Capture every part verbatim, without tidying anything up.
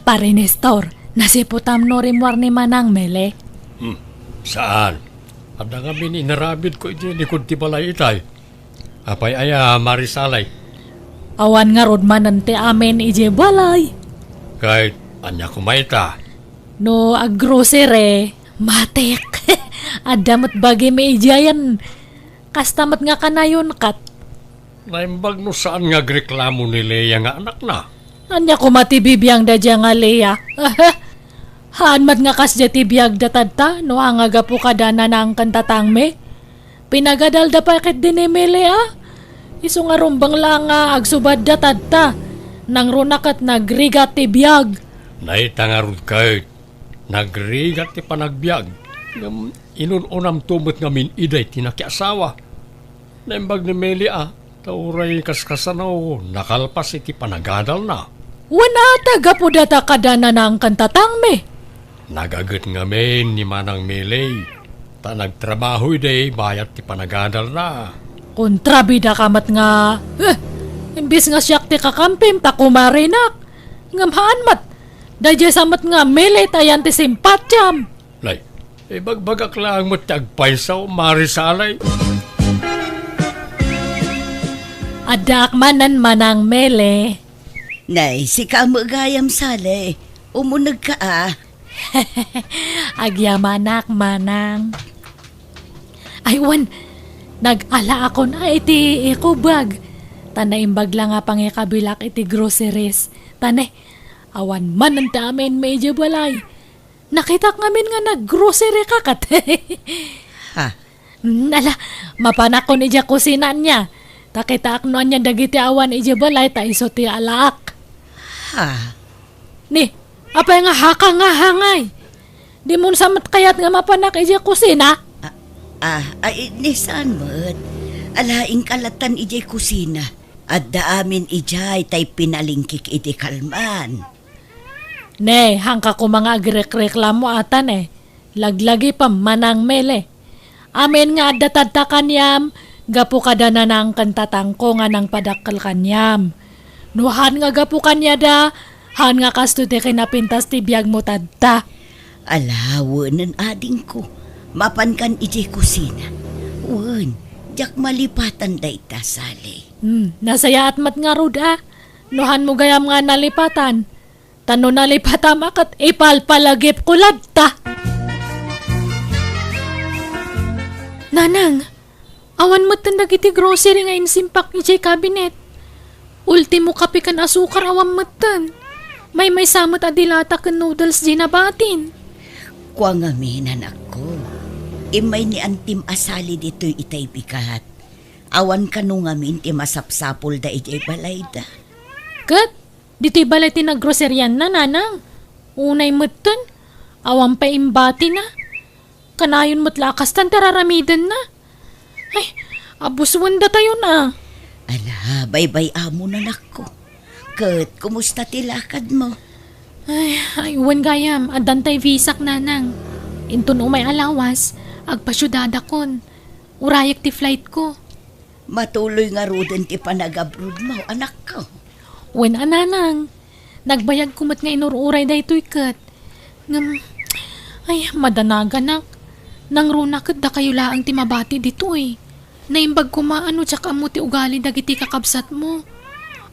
Pare Nestor, nasiputam no rimmuar ni Manang Mele? Hmm, saan? Adda ngamin inaramidko iti likod ti balay itay. Apay aya, Marisalay? Awan ngarud manen ti amin idiay balay. Ket ania koma ita? No aggrocery, matik. Adda met bagim idiayen. Kasta met nga kanayon ket. Naimbag no saan nga agreklamo ni Lea nga anakna. Ania koma ti bibiang daydiay nga Lea? Haan met nga kasdiay ti biagda tatta, no haan nga gapu kada Nanang ken Tatangmi. Pinagadalda pay ketdi ni Mele a. Isu nga rumbeng la nga agsubadda tatta. Nangruna ket nagrigat ti biag. Nay, ta ngarud ket nagrigat ti panagbiag. Ngem inun-unamto met ngamin idiay ti nakiasawa. Naimbag ni Mele a, ta uray kaskasano, nakalpas iti panagadalna. Wen a, ta gapu data kada Nanang ken Tatangmi. Nagaget ngamin ni Manang Mele, ta nagtrabaho idi bayat ti panagadalna. Kontrabida ka met nga, eh, imbis nga siak ti kakampim ta kumarinak. Ngem haan met, daydiay sa met nga Mele ta yan ti simpatiam. Nay, ibagbagak laeng met ti agpayso, Marisalay. Addaak manen, Manang Mele. Nay, sika met gayam, Sale. Umunegka a. Agyamanak, Manang. Ay, wen, nag-alaakon a iti eco bag. Ta naimbag la nga pangikabilak iti groceries. Ta ne, awan manen ti amin idiay balay. Nakitak ngamin nga naggrocery ka ket. Ha? Mm, ala, mapanakon idiay kusina ania. Ta kitaak no ania dagiti awan idiay balay ta isu ti alaak. Ha? Ni, apay nga haka nga hangay? Dimon sa met kayat nga mapanak idiay kusina? Ah, ah, ay, ni saan met? Ala, inkalatan idiay kusina. Adda amin idiay tay pinalingkik iti kalman. Ne, hangka koma nga agrekreklamo ata ne. Laglagi pa, Manang Mele. Amin nga adda tadta kaniam, gapu kada Nanang ken Tatangko nga nangpadakkel kaniam. No haan nga gapu kaniada, haan nga kastoy ti kinapintas ti biagmo tadta. Ala, wenen adingko. Mapankan idiay kusina. Wen, diak malipatan dayta, Sale. Hmm, nasayaat met ngarud a. No haanmo gayam nga nalipatan, ta no nalipatam a ket ipalpalagipko latta. Nanang, awan metten dagiti grocery nga insimpak idiay cabinet. Ultimo kape ken asukar awan metten. Maymaysa met a dilata ken noodles diay nabatin. Kua ngamin, anakko. Immay ni Antim a Sale ditoy itay bigat. Awan kano ngamin ti masapsapulda idiay balayda. Ket ditoy balay ti naggroserianna, Nanang. Unay metten, awan pay imbatina. Kanayon met la a kastan ti ar-aramidenna. Ay, abusuen datayon a. Ala, baybay-amon, anakko. Ket kumusta ti lakadmo? Ay, ay, wen gayam, addan tay visak, Nanang. Inton umay a lawas, agpasiudadakon. Urayek ti flightko. Matuloy ngaruden ti panagabrodmo, anakko. Wen a, Nanang. Nagbayagko met nga inur-uray daytoy ket. Ngem, ay, madanaganak. Nangruna ket dakayo laeng ti mabati ditoy. Naimbag koma a no diak ammo ti ugali dagiti kakabsatmo.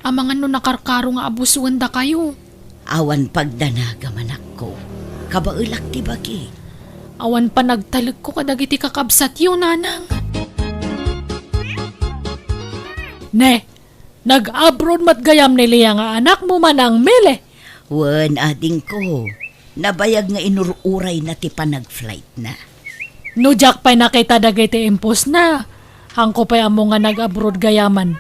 Amangan no nakarkaro nga abusuen dakayo. Awan pagdanagam, anakko. Kabaelak ti bagi. Awan panagtalekko kadagiti kakabsatyo, Nanang. Ne, nag-abroad met gayam ni Lea nga anakmo, Manang Mele? Wen, adingko. Nabayag nga inur-urayna ti panag-flightna. No diak pay nakita dagiti impostna, haanko pay ammo nga nag-abroad gayaman.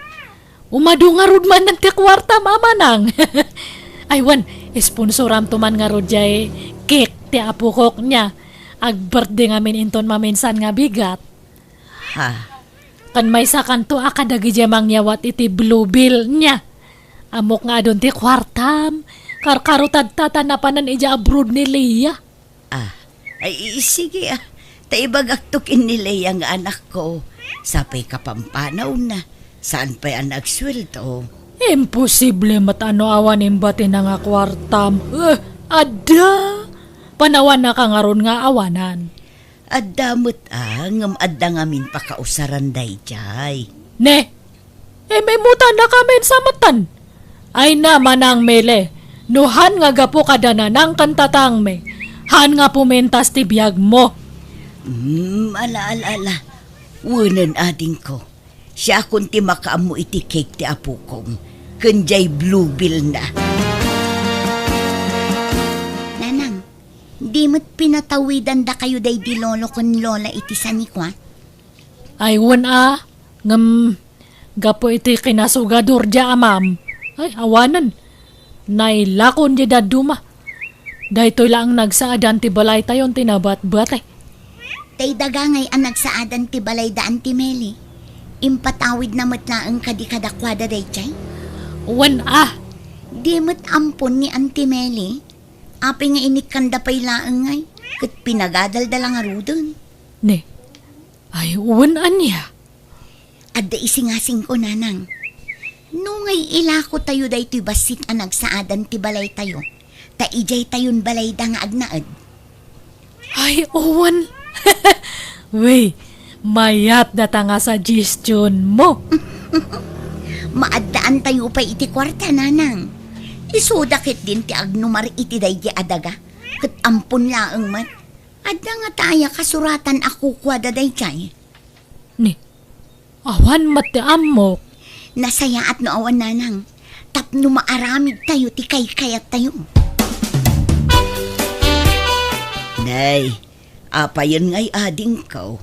Umadu ngarud manen ti kuartam, Manang. Ay, wen, sponsoramto man ngarud diay cake ti apokok nia. Ag-birthday ngamin inton maminsan nga bigat. Ha? Ken maysakanto a kadagidiay mangyawat iti Blue Bill nia. Ammok nga adun ti kuartam. Karkaro tadta ta napanan idiay abroad ni Lea. Ah, ay, i-, sige, ah. Ta ibagakto ken ni Lea nga anakko. Sa pay kapampanawna, saan pay a nagsueldo. Imposible met a no awan imbatina nga kuartam. Eh, adda! Panawannaka ngarud nga awanan. Adda met a, ngem adda ngamin pakausaran daydiay. Ne, imimutannakamin sa metten. Ay na, Manang Mele, no han nga gapu kada Nanang ken Tatangmi, han nga pumintas ti biagmo. Hmm, ala, ala, ala. Wenen, adingko. Siakon ti makaammo iti cake ti apokon, ken diay bluebellna. Nanang, di met pinatawidandakayo daydi lolo ken lola iti sanikua? Ay, wen a, ngem gapu iti kinasugadur diay amam, ay, awanen. Nailakon diay dadduma. Daytoy laeng nagsaadan ti balaytayon ti nabatbati. Tay daga ngay a nagsaadan ti balayda, Auntie Meli. Impatawidna met laeng kadi kadakuada daydiay? Wen a. Di met ampon ni Auntie Meli. Apay nga inikkanda pay laeng ngay, ket pinagadalda la ngaruden. Ne, ay, wen ania? Adda isingasingko, Nanang. No ngay ilakotayo daytoy bassit a nagsaadan ti balaytayo, ta idiaytayon balayda nga agnaed. Ay, wen. Wey, mayat data nga suggestion mo. Maaddaantayo pay iti kuarta, Nanang. Isuda ketdin ti agnumar iti daydi a daga, ket ampon laeng met. Adda ngata aya kasuratan a kukuada daydiay? Ni, awan met ti ammok. Nasayaat no awan, Nanang, tapno maaramidtayo ti kaykayattayo. Nay, apayen ngay adingko?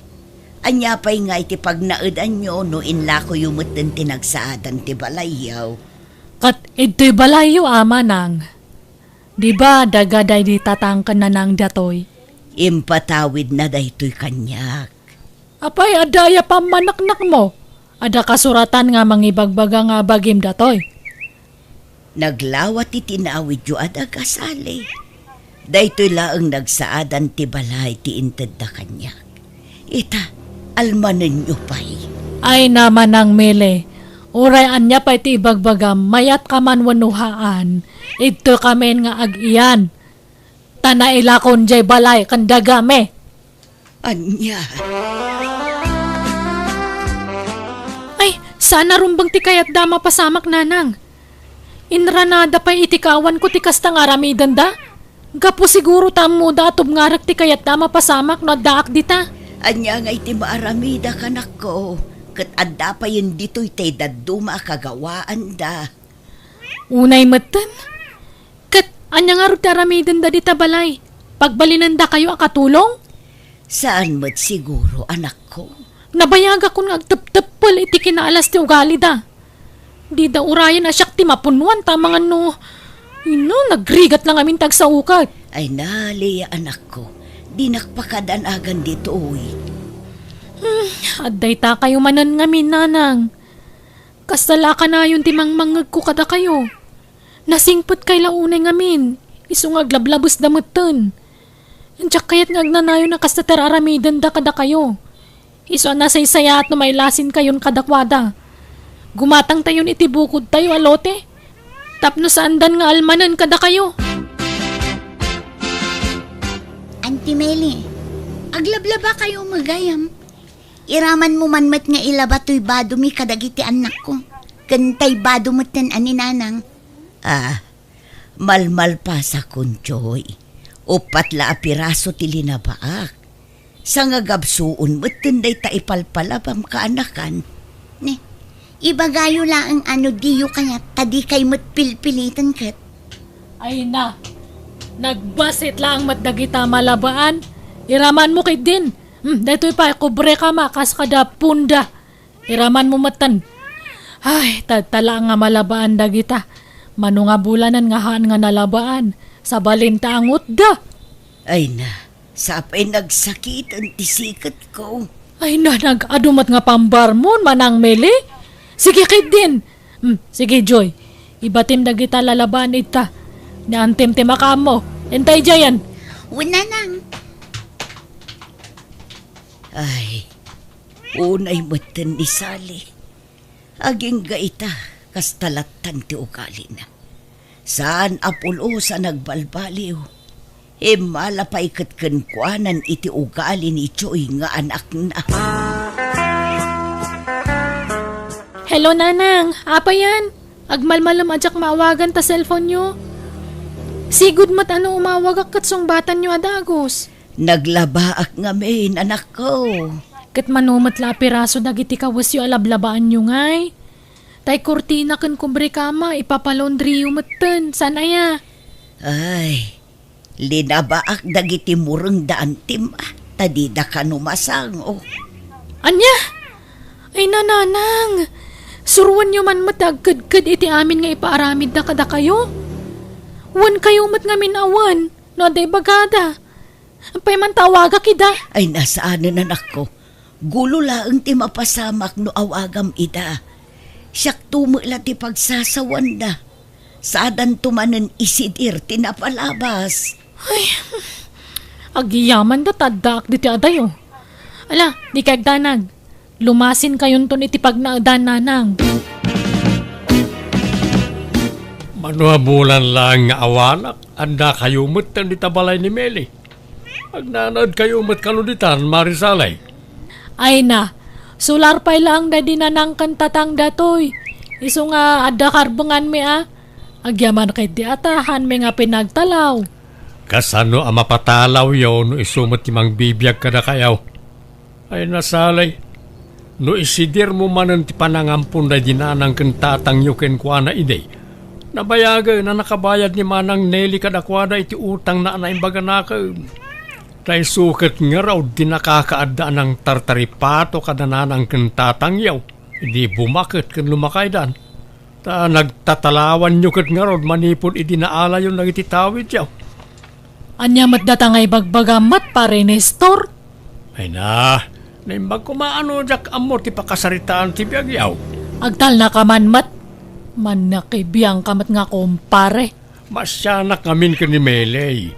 Ania pay ngay ti pagnaedanyo no inlakoyo metten ti nagsaadan ti balayyo? Ket idtoy balayyo, Ama, Nang. Di ba daga daydi tatang ken nanang datoy? Impatawidna daytoy kaniak. Apay, adda aya pammaneknekmo? Adda kasuratan nga mangibagbaga nga abagim datoy? Naglawa ti tinawidyo a daga, Sally. Daytoy laeng nagsaadan ti balay ti intedda kaniak. Ita, almanenyo pay. Ay, Manang Mele, uray ania pay ti ibagbagam, mayat ka man wenno haan, idtoy kamin nga ag-iyan. Ta nailakon jay balay ken dagami. Ania? Ay, saan a rumbeng ti kayatda a mapasamak, Nanang. Inranada pay iti kaawanko ti kasta nga aramidenda. Gapu siguro ta ammoda a tubngarek ti kayatda a mapasamak no addaak dita. Ania ngay ti maaramida, kanakko? Ket adda payen ditoy tay dadduma a kagawaanda. Unay metten? Ket ania ngarud ti aramidenda dita balay? Pagbalinendakayo a katulong? Saan met siguro, anakko. Nabayagakon nga agtepteppel iti kinaalas ti ugalida. Dida urayen a siak ti mapunnoan ta amangan no, ino, nagrigat la ngamin ti agsaokan. Ay na, Lea, anakko, dinak pakadanagan ditoy. Hmm, adda itakayo manen ngamin, Nanang. Kasta la a kanayon ti mangmangngegko kadakayo. Nasingpetkay la unay ngamin, isu nga aglablabesda metten. Diak kayat nga agnanayon a kasta ti ar-aramidenda kadakayo. Isu a nasaysayaat no mailasinkayon kadakuada. Gumatangtayon iti bukodtayo a lote, tapno saandan nga almanen kadakayo. Auntie Meli, aglablabakayo met gayam. Iramanmo man met nga ilaba toy badomi kadagiti annakko, ken tay bado metten a ni Nanang. Ah, malmalpasakon, Joy. Uppat la a piraso ti linabaak. Sangagabsuon metten dayta ipalpalabam, kaanakan. Ne, ibagayo laeng a no diyo kayat ta dikay met pilpiliten ket. Ay na, nagbassit laeng met dagita malabaan. Iramanmo ketdin. Hmm, daytoy pay, kubreka ma, kas kada punda. Iramanmo metten. Ay, tadta laeng nga malabaan dagita. Mano nga bulanen nga haan nga nalabaan, sabalin ta angutda. Ay na, sapay nagsakiten ti siketko. Ay na, nag-adu met nga pambarmon, Manang Meli. Sige, ketdin. Hmm, sige, Joy. Ibatim dagita lalabaan ita. Ni Auntiem ti makaammo. Intay diayen. Wen, Nanang. Ay, unay metten ni Sally. Agingga ita, Kasta lattan ti ugalina. Saan a pulos a nagbalbaliw. Immala pay ket kenkuanan iti ugali ni Joy nga anakna. Hello, Nanang. Apay yan? Agmalmalem a diak maawagan ta cellphone-yo. Sigud met a no umawagak ket sungbatanyo a dagus. Naglabaak ngamin, anakko. Ket mano met la a piraso dagiti kawesyo a lablabaanyo ngay? Tay kurtina ken kubrekama, ipapalaundriyo metten, saan aya? Ay, linabaak dagiti mureng da Antim, ah, ta dida kano masango. Ania? Ay, Nanang, suroenyo man met ti agkedked iti amin nga ipaaramidda kadakayo. Wen kayo met ngamin a wen, no adda ibagada. Apay man ta awagak ida? Ay, nasaanen, anakko. Gulo laeng ti mapasamak no awagam ida. Siakto met la ti pagsasawanda. Saadanto manen isidir ti napalabas. Ay, agyamanda ta addaak ditoy adayo. Ala, di kayagdanag. Lumasinkayonton iti pagnaedan, Nanang. Mano a bulan laeng nga awanak, addakayo metten dita balay ni Meli. Agnanaedkayo met kano ditan, Marisalay? Ay na, sular pay laeng daydi Nanang ken Tatang datoy. Isu nga adda karbenganmi a. Agyaman ketdi a ta haanmi nga pinagtalaw. Kasano a mapatalawyo no isu met ti mangbibiag kadakayo? Ay, Nasalay, no isidirmo manen ti panangampon daydi Nanang ken Tatangyo kenkuana idi, nabayagen a nakabayad ni Manang Nelly kadakuada iti utangna a naimbaganakem. Ta isu ket ngarud ti nakakaadda a nangtartaripato kada Nanang ken Tatangyo idi bumaket ken lumakaydan. Ta nagtatalawanyo ket ngarud manipud idi naalayon dagiti tawidyo. Ania met data nga ibagbagam met, Pare Nestor? Ay na, naimbag koma a no diak ammo ti pakasaritaan ti biagyo. Agtalnaka man met. Mannakibiangka met nga kumpare. Maasianak ngamin ken ni Meley.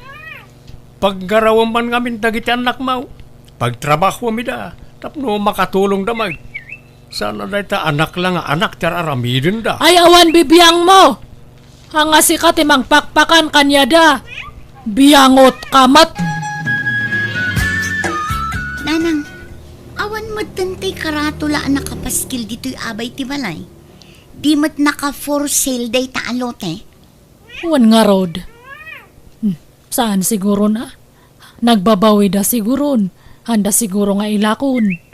Paggarawem man ngamin dagiti annakmo. Pagtrabahom ida tapno makatulongda met. Saan a dayta anak la nga anak ti ar-aramidenda. Ay, awan bibiangmo! Ania sika ti mangpakpakan kaniada. Biangotka met! Nanang, awan metten tay karatula a nakapaskil ditoy abay ti balay. Di met naka-for sale dayta a lote. Wen ngarud. Hmm, saan siguron a? Nagbabawida siguron. Haanda siguro nga ilakon.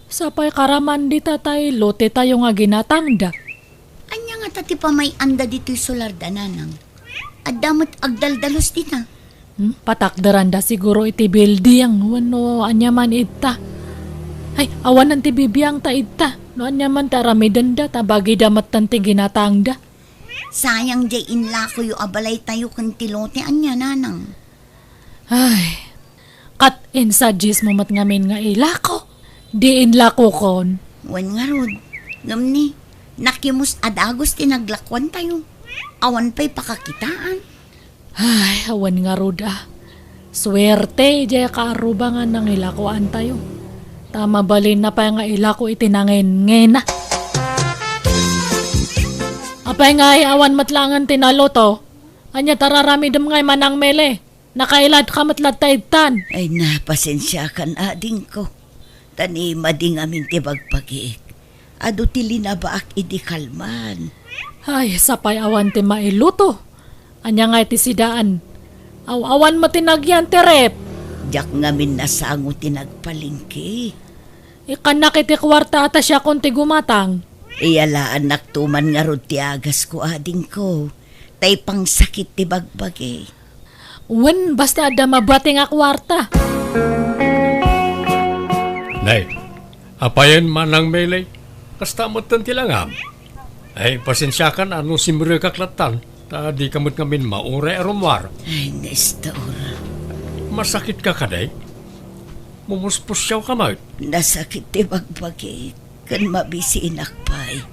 Sapay karaman dita tay lotetayo nga ginatangda. Ania ngata ti pamay-anda ditoy solarda, Nanang? Adda met agdaldalus dita. Hmm, patakderanda siguro iti building wenno ania man idta. Ay, awanen ti bibiangta idta. No ania man ti aramidenda ta bagida metten ti ginatangda. Sayang diay inlakoyo a balaytayo ken ti lote, ania, Nanang? Ay, ket insuggest mo met ngamin nga ilako. Di inlakokon. Wen ngarud, ngem ni, nakimus a dagus ti naglakuantayo. Awan pay pakakitaan. Ay, awan ngarud a. Suerte, diay kaarruba nga nangilakoantayo. Ta mabalinna pay nga ilako iti nangengena. Apay ngay, awan met laengen ti naloto. Ania ti ar-aramidem ngay, Manang Mele? Nakailadka met latta idtan. Ay, na, pasensiakan, adingko. Ta ni madi ngamin ti bagbagik. Adu ti linabaak idi kalman. Ay, sapay awan ti mailuto. Ania ngay ti sidaan? Aw-awan met ti nagyan ti ref. Diak ngamin nasango ti nagpalengke. Ikkannak iti kuarta a ta siakon ti gumatang. Iyalaannakto man ngarud ti agasko, adingko. Tay pangsakit ti bagbagi. Wen, basta adda mabati nga kuarta. Nay, apayen, Manang Meley? Kasta metten ti langam. Ay, pasensiakan a no simrekak lattan, ta dika met ngamin mauray a rummuar. Ay, Nestor. Masakitka kadi? Mumuspusiawka met? Nasakit ti bagbagi. Ken mabisinak pay.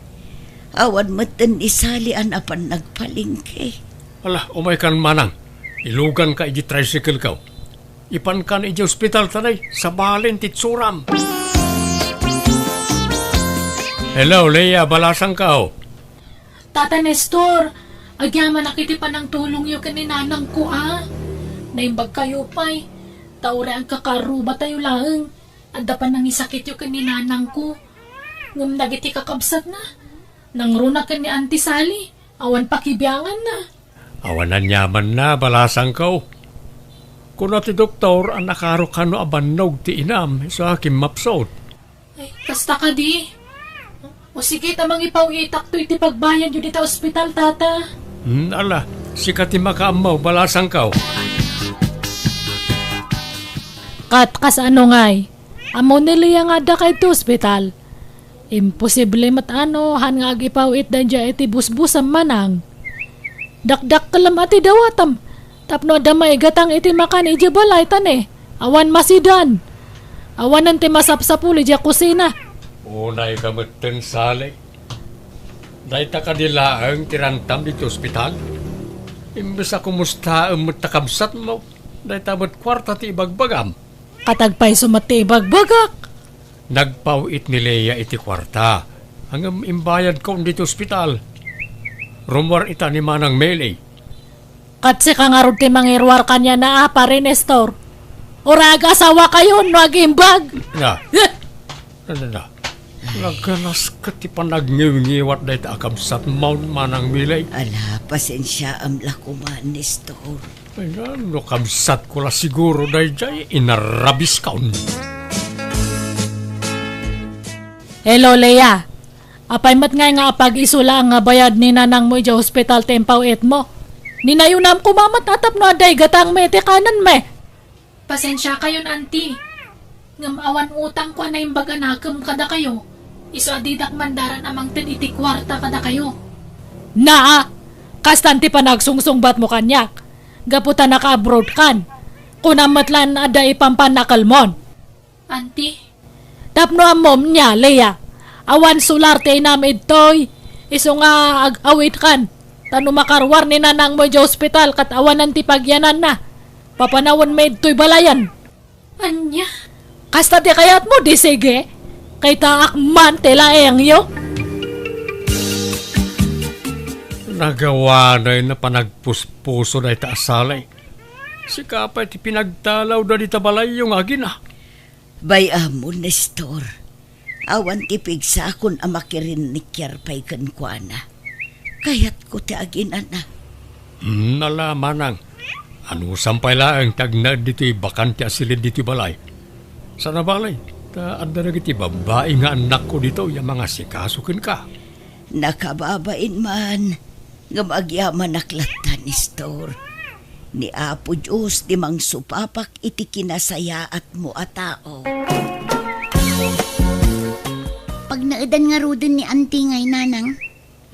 Awan metten ni Sally a napan nagpalengke. Ala, umaykan, Manang. Iluganka iti tricycle-ko. Ipankan iti ospital ta nay, sabalen ti itsuram. Hello, Leia, balasangko. Tata Nestor, agyamanak iti panangtulongyo ken ni nanangko, a. Naimbagkayo pay, ta uray agkakaarrubatayo laeng, adda panangisakityo ken ni nanangko. Ngem dagiti kakabsatna, nangruna ken ni Auntie Sally, awan pakibianganna. Awan aniamanna, balasangko. Kuna ti doktor a nakaro kano a bannog ti inam, isu a kimmapsut. Ay, kasta kadi? O sige, ta mangipaw-itakto iti pagbayadyo dita ospital, tata. Hmm, ala, sika ti makaammo, balasangko. Kat kasano ngay? Ammo ni Lea nga adda ka iti ospital? Imposible met ano, han nga agipaw-it daydiay iti busbusam, manang. Dakdakkelem a ti dawatam, tapno adda maigatang iti makan idiay balay, ta ne, awan masidan. Awanen ti masapsapul idiay kusina. Unayka metten, Sally. Dayta kadi laeng ti rantam ditoy ospital? Imbes a kumustaem met ta kabsatmo, dayta met kuarta ti ibagbagam. Kat agpayso met ti ibagbagak. Nagpaw-it ni Lea iti kuarta. Ngem imbayadkon ditoy ospital. Rummuar ita ni Manang Meli. Kat sika ngarud ti mangiruar kaniana, a, Pare Nestor. Uray agasawakayon no agimbag. Na. Eh! Na, na, na. Naganas ket ti panagngiwngiwat dayta a kabsatmon, Manang Meli. Ala, pasensiaam la koma, Nestor. Ay, no kabsatko la siguro daydiay, inarrabiskon. Hello, Lea. Apay met ngay nga apag-isu laeng nga bayad ni nanangmo idiay ospital ti impaw-itmo? Ninayunam koma met a tapno adda igatangmi iti kanenmi. Pasensiakayon, Auntie. Ngem awan utangko a naimbag a nakem kadakayo. Isu a didak mandaran a mangted iti kuarta kadakayo. Naa, kastan ti panagsungsungbatmo kaniak. Gapu ta naka-abroad kan. Kunam met laeng adda ipampannakelmon. Auntie? Tapno ammom, nia, Lea, awan solar ti inam idtoy, isu nga ag-awidkan. Ta no makaruar ni nanangmo idiay ospital ket awanen ti pagyananna, papanawenmi idtoy balayen. Ania? Kasta ti kayatmo, di sige. Kitaak man ti laengyo. Nagawanay na panagpuspuso dayta a Sally. Sika pay ti pinagtalawda dita balayyo nga agina. Bay-am, Nestor. Awan ti pigsakon a makirinnikiar pay kenkuana. Kayatko ti aginana. Hmm, ala, manang. Anusam pay laeng ti agnaed ditoy bakante a silid ditoy balay. Sana balay, ta adda dagiti babbai nga annakko ditoy a mangasikaso kenka. Nakababain man, ngem agyamanak latta, Nestor. Ni Apo Dios ti mangsupapak iti kinasayaatmo a tao. Pagnaedan ngaruden ni Auntie ngay, nanang?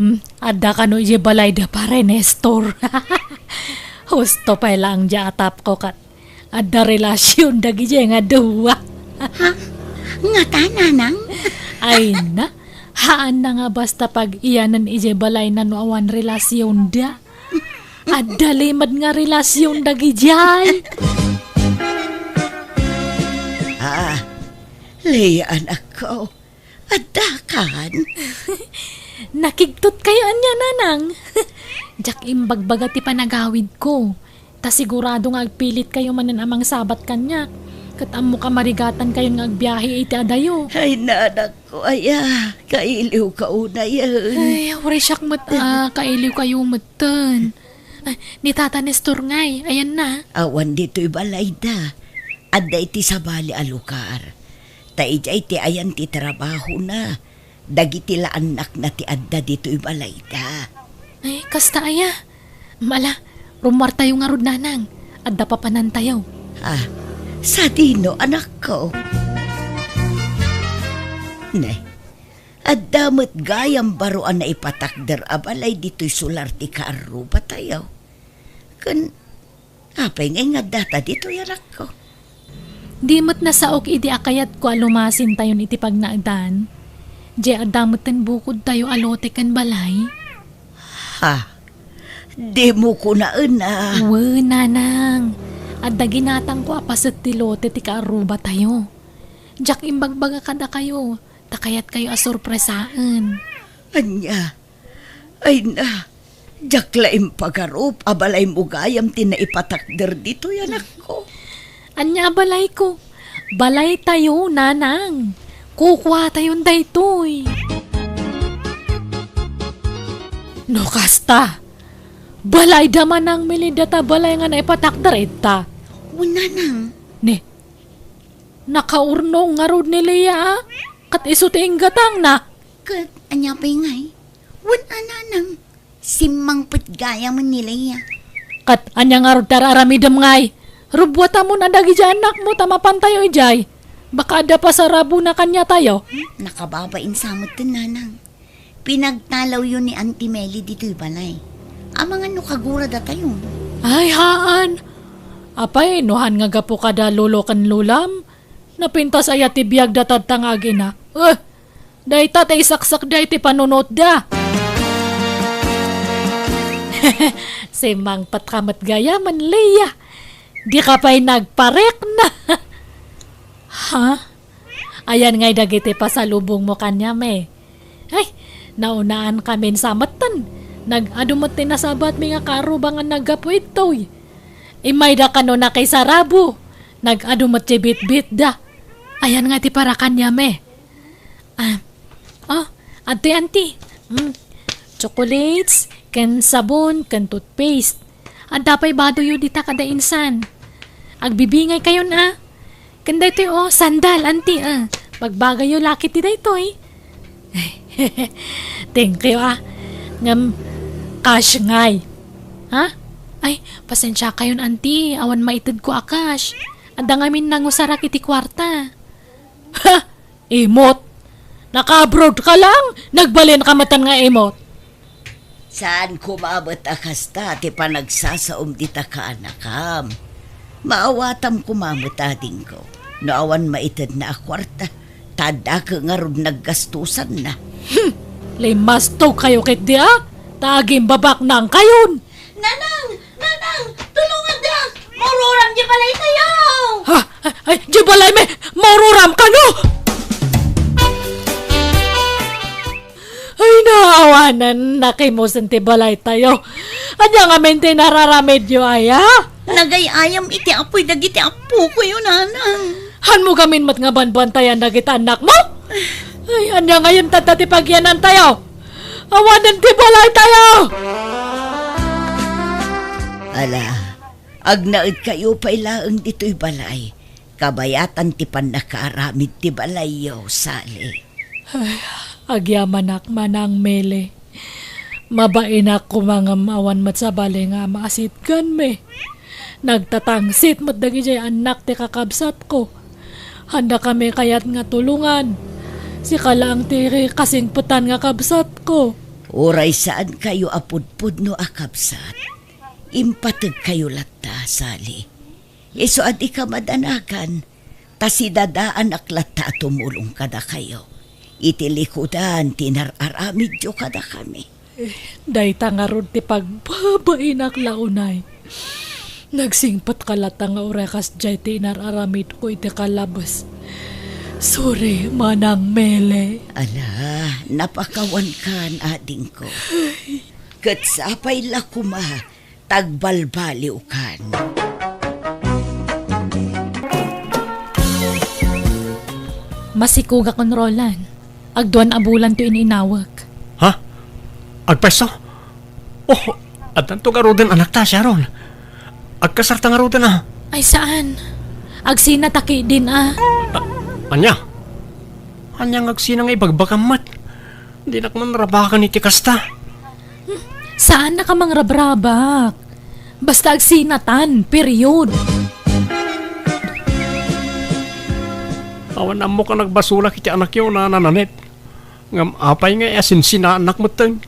Hmm, adda kano idiay balayda, Pare Nestor? Husto pay laeng diay atapko ket adda relasion dagidiay nga dua. Ha? Ngata, nanang? Ay na, haanna nga basta pag-iyanen idiay balayna no awan relasionda. Adda limed nga relasion dagidiay. Ah, Lea, anakko. Addakan? Nakigtot kayo ania, nanang? Diak imbagbaga ti panagawidko. Ta sigurado nga agpilit kayo manen a mangsabat kaniak. Ket ammok a marigatan kayon nga agbiahe iti adayo. Ay, nanakko, aya, kailiw ka unayen. Ay, uray siak met a kailiw kayo metten. Ay, ni Tata Nestor ngay, ayanna? Awan ditoy balayda. Adda iti sabali a lugar. Ta idiay ti ayan ti trabahona. Dagiti la annakna ti adda ditoy balayda. Ay, kasta aya. Mala, rummuartayo ngarud, nanang. Adda papanantayo. Ah, sadino, anakko? Ne, adda met gayam baro a naipatakder a balay ditoy solar ti kaarrubatayo. Ken Apay nga ingaddata ditoy, anakko? Di met nasaok idi a kayatko a lumasintayon iti pagnaedan. Diay adda metten bukodtayo a lote ken balay. Ha? Dimo kunaen a? Wen, nanang. Adda ginatangko a paset ti lote ti kaarrubatayo. Diak imbagbaga kadakayo, ta kayatkayo a sorpresaen. Ania? Ay na, diak la impagarup a balaymo gayam ti naipatakder ditoy, anakko. Ania a balayko? Balaytayo, nanang. Kukuatayon daytoy. No kasta, balayda, Manang Mele, dayta balay nga naipatakder ita. Wen, nanang. Ne, nakaurnong ngarud ni Lea, a? Ket isu ti inggatangna. Ket ania pay ngay? Wen a, nanang. Simmangpet gayam ni Lea. Ket ania ngarud ti ar-aramidem ngay? Rubbuatamon a dagiti annakmo ta mapantayo idiay. Baka adda pasarabona kaniatayo. Hmm, nakababain sa met, nanang. Pinagtalawyo ni Auntie Meli ditoy balay. Amangan no kaguradatayo. Ay, haan. Apay, no han nga gapu kada lolo ken lolam? Napintas aya ti biagda tadta nga agina? Eh, dayta ti isaksak da iti panunotda. Simmangpet ka met gayam, Lea. Di ka pay nagparikna. Ha? Ayan ngay dagiti pasalubongmo kaniam, eh. Ay, naunaankamin sa metten. Nag-adu met ti nasabatmi nga karubangan naggapu ditoy. Immayda kano nakisarabo. Nag-adu met ti bitbitda. Ayan nga ti para kaniam, eh. Ah, oh, adtoy, Auntie. Mm. Chocolates, ken sabon, ken toothpaste. Adda pay badoyo dita kada insan. Agbibingaykayon, a. Ken daytoy, oh, sandal, Auntie, a. Bagbagayyo la ketdi daytoy. Thank you, a. Ngem, cash ngay. Ha? Ay, pasensiakayon, Auntie. Awan maitedko a cash. Adda ngamin nangusarak iti kuarta. Ha? Imot? Naka-abroad ka lang? Nagbalin ka metten nga imot? Saan koma met a kasta ti panagsasaom dita kaanakam. Maawatam koma met, adingko, no awan maitedna a kuarta, ta addaka ngarud naggastusanna. Hmm, limmastogkayo ketdi, a? Ta agimbabaknangkayon. Nanang! Nanang! Tulongandak! Maururam di balaytayo! Ha? Ay, di balaymi! Maururam kano! Ay, naawanan, nakimusen ti balaytayo. Ania ngamin ti nararamidyo, aya? Nagay-ayam iti apuy dagiti appokoyo, nanang. Hanmo gamin met nga banbantayan dagiti annakmo? Ay, ania ngamin tatta ti pagyanantayo? Awanen ti balaytayo! Ala, agnaedkayo pay laeng ditoy balay. Kabayatan ti pannakaaramid ti balayyo, Sally. Ay, agyamanak, Manang Mele. Mabainak koma ngem awan met sabali nga maasitganmi. Nagtatangsit met dagiti annak ti kakabsatko. Handa kami kayat nga tulongan. Sika laeng ti kasingpetan nga kabsatko. Uray saankayo a pudpudno a kabsat, impategkayo latta, Sally. Isu a dika madanagan, ta sidadaanak latta a tumulong kadakayo iti likudan ti inar-aramidyo kadakami. Eh, dayta ngarud ti pagbabainak la unay. Nagsingpetka latta nga uray kasdiay ti inar-aramidko iti kalabes. Sorry, Manang Mele. Ala, napakawankan, adingko. Ket sapay la koma, tagbalbaliwkan. Masikogakon, Roland. Agduan a bulan to ininawek. Ha? Agpayso? Oh, addanto garuden anakta, Sharon. Agkasarta ngaruden, a. Ay, saan? Agsinata ketdin, a. A-, ania? Ania nga agsina nga ibagbagam met? Dinak man rabakan iti kasta. Hmm, saannak a mangrabrabak. Basta agsinatan, period. Awan ammok a nagbasolak iti anakyo, Nana Nanette. Ngem apay nga asinsinaannak metten?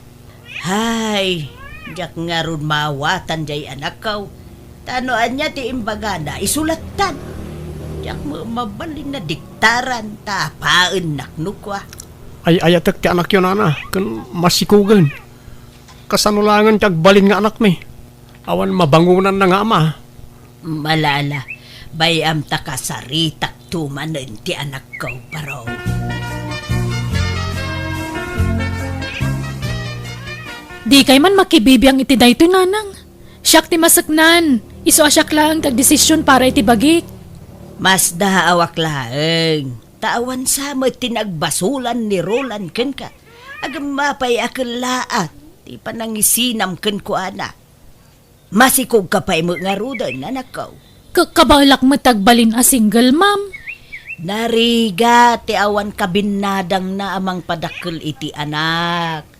Hay, diak ngarud maawatan jay anakko. Ta no ania ti imbagana, isu lattan. Diak met mabalin a diktaran ta apaennak no kua. Ay-ayatek ti anakyo, Nana, ken masikogen. Kasano laengen ti agbalin nga anakmi? Awan mabangonanna nga ama. Ala, ala, bay-am ta kasaritakto manen ti anakko, Baro. Dikay man makibibiang iti daytoy, nanang. Siak ti maseknan. Isu a siak laeng ti agdesisyon para iti bagik. Masdaawak laeng. Ta awan sa met ti nagbasolan ni Roland kenka. Agem, apay a kellaat ti panangisinam kenkuana? Masikogka pay met ngaruden, anakko. Ka-, kabaelak met agbalin a single mom. Narigat ti awan kabinnadangna a mangpadakkel iti anak.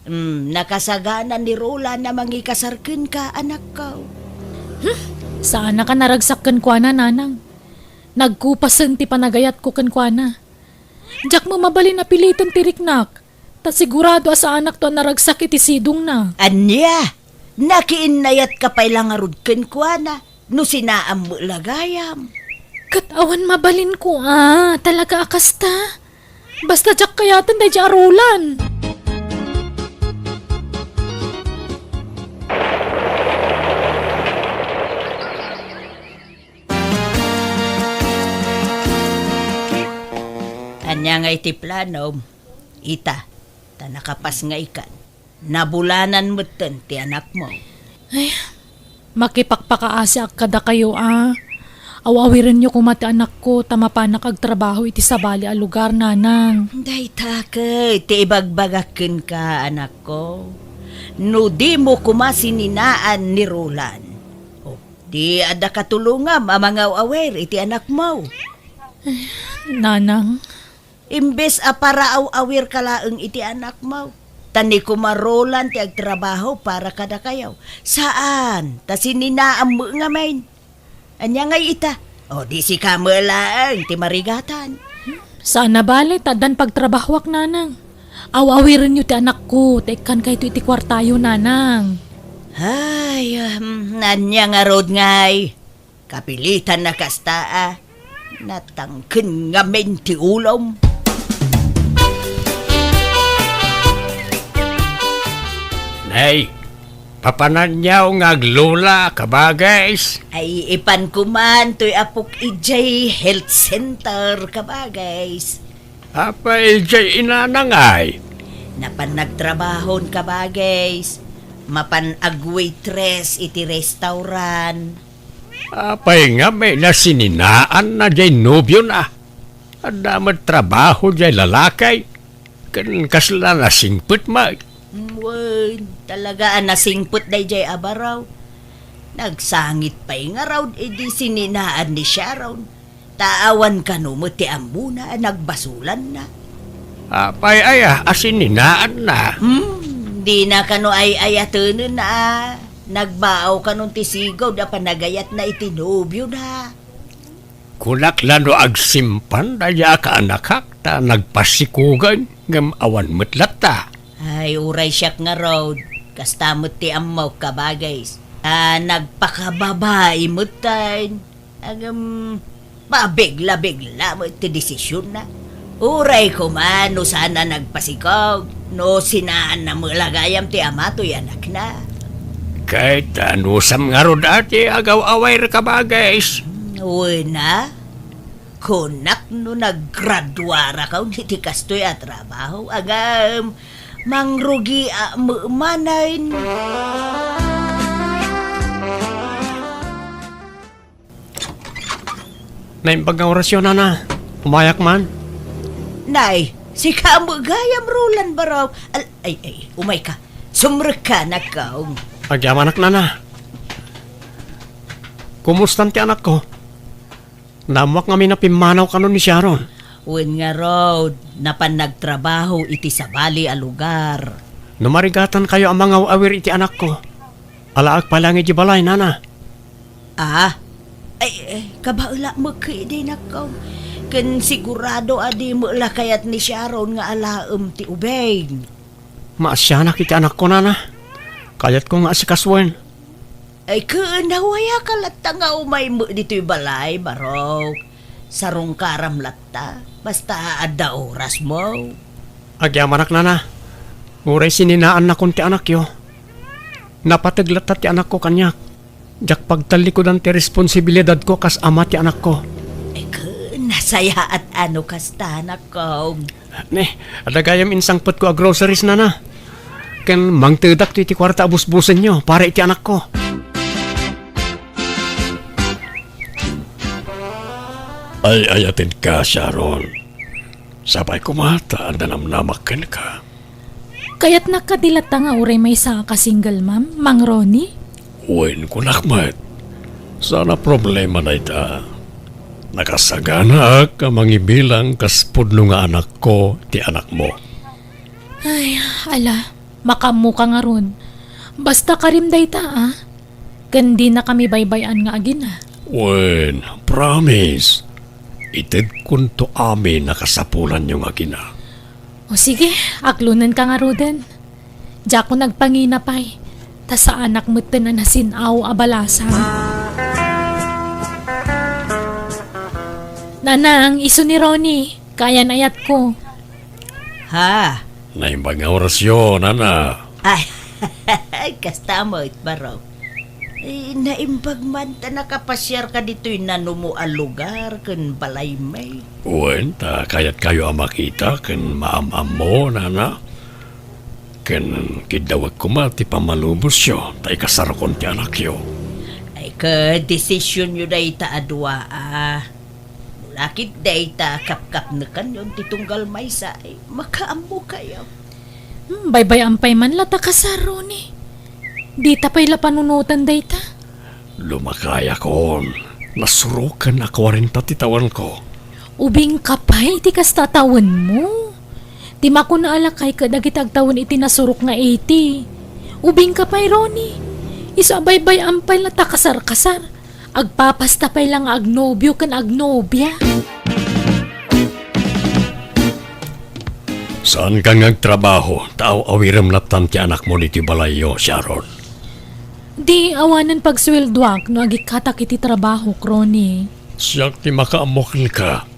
Hmm, nakasagana ni Roland a mangikasar kenka, anakko. Hmm, saannak a naragsak kenkuana, nanang. Nagkupasen ti panagayatko kenkuana. Diak met mabalin a piliten ti riknak, ta sigurado a saanakto a naragsak iti sidongna. Ania? Nakiinnayatka pay la ngarud kenkuana no sinaam met la gayam? Ket awan mabalinko a, talaga a kasta. Basta diak kayaten daydiay a Roland. Ania ngay ti planom? Ita, ta nakapas nga ikan. Nabulanan metten ti anakmo. Ay, makipakpakaasiak kadakayo a. Aw-awirenyo koma ti anakko ta mapanak agtrabaho iti sabali a lugar, nanang. Dayta ket ti ibagbagak kenka, anakko. No dimo koma sininaan ni Roland, o, di adda katulongam a mangaw-awir iti anakmo. Nanang. Imbes a paraaw-awirka laeng iti anakmo, ta ni koma Roland ti agtrabaho para kadakayo. Saan, ta sininaam met ngamin. Ania ngay ita? O, di sika met laeng ti marigatan. Saan a bale, ta addan pagtrabahoak, nanang. Aw-awirenyo ti anakko, ta ikkankayto iti kuartayo, nanang. Ay, um, ania ngarud ngay? Kapilitan a kasta a. Natangken ngamin ti ulom. Nay, papananyaw nga aglola, kabagis? Ay, ipan koman toy apok idiay health center, kabagis. Apay idiay inanang ay? Napan nagtrabahon, kabagis. Mapan agwaitress iti restaurant. Apay ngamin a sininaanna diay nobiona? Adda met trabaho diay lalaki, ken kasla nasingpet met. Wen, talaga a nasingpet daydiay a baro. Nagsangit pay ngarud idi sininaan ni Sharon. Ta awan kano met ti ammona a nagbasolanna. Apay aya a sininaanna? Hmm, dina kano ay-ayatenen a nagbaaw kanon ti sigud a panagayatna iti nobiona. Kunak la no agsimpan daydiay a kaanakak ta nagpasikogen ngem awan met latta. Ay, uray siak ngarud, kasta met ti ammok, kabagis. A, nagpakababai metten. Ngem, pabigla-bigla met ti desisionna. Uray koma no saan a nagpasikog, no sinaanna met la gayam ti ama toy anakna. Ket anusam ngarud a ti agaw-awir, kabagis? Wen a, kunak no naggraduarakon iti kastoy a trabaho, ngem mangrugiak met manen. Naimbag nga orasyo, nana. Umayak man. Nay, sika met gayam, Roland, baro. Al-, ay, ay, umayka. Sumrekka, anakko. Agyamanak, nana. Kumustan ti anakko? Naammoak ngamin a pimmanaw kanon ni Sharon. Wen ngarud, napan nagtrabaho iti sabali a lugar. No marigatankayo a mangaw-awir iti anakko, alaek pay laeng idiay balay, nana. Ah? Ay, ay, kabaelak met idi, anakko. Ken sigurado a di met la kayat ni Sharon nga alaem ti ubing. Maasianak iti anakko, nana. Kayatko nga asikasuen. Ay, ken, awayak latta nga umay met ditoy balay, barok. Sarungkaram latta, basta adda orasmo. Agyamanak, nana. Uray sininaannakon ti anakyo, napateg latta ti anakko kaniak. Diak pagtallikudan ti responsibilidadko kas ama ti anakko. Eke, nasayaat a no kasta, anakko. Ne, adda gayam insangpetko a groceries, nana. ken mangtedak ti, ti kuarta a busbusenyo para iti anakko. Ay-ayatenka, Sharon. Sapay koma ta adda namnamak kenka. Kayatnak kadi latta nga uray maysaak a single mom, Mang Ronnie? Wen, kunak met. Saan a problema dayta. Nakasaganaak a mangibilang kas pudno nga anakko ti anakmo. Ay, ala, makaammoka ngarud. Basta karim dayta, a. Ken dinakami baybay-an nga agina. Wen, promise. Itedkonto amin a kasapulanyo nga agina. O sige, aklonenka ngaruden. Diakon agpangina pay, ta saanak metten a nasin-aw a balasan. Nanang, isu ni Ronnie, kayan-ayatko. Ha? Naimbag nga orasyo, nana. Ay, kasta met, baro. Eh, naimbag man ta nakapasiarka ditoy nanumo a lugar ken balaymi. Wen, ta kayatkayo a makita ken maam-ammo, nana. Ken kiddawek koma ti pammalubosyo ta ikasarkon ti anakyo. Ay, ket desisyonyo dayta a dua, a. No la ket dayta a kapkapnekanyon ti tunggal maysa, ay, makaammokayo. Hmm, baybay-am pay man la ta kasar, Ronnie. Dita pay la panunoten dayta. Lumakayakon. Nasuroken a kuarenta ti tawenko. Ubingka pay iti kasta a tawenmo. Ti makuna a lakay ket dagiti agtawen iti nasurok nga eighty. Ubingka pay, Ronnie. Isu a baybay-am pay la ta kasar-kasar. Agpapasta pay la nga agnobio ken agnobia. Saanka nga agtrabaho, ta aw-awirem lattan ti anakmo ditoy balayyo, Sharon. Di awanen pagsueldoak no agikkatak iti trabahok, Ronnie. Siak ti makaammo kenka.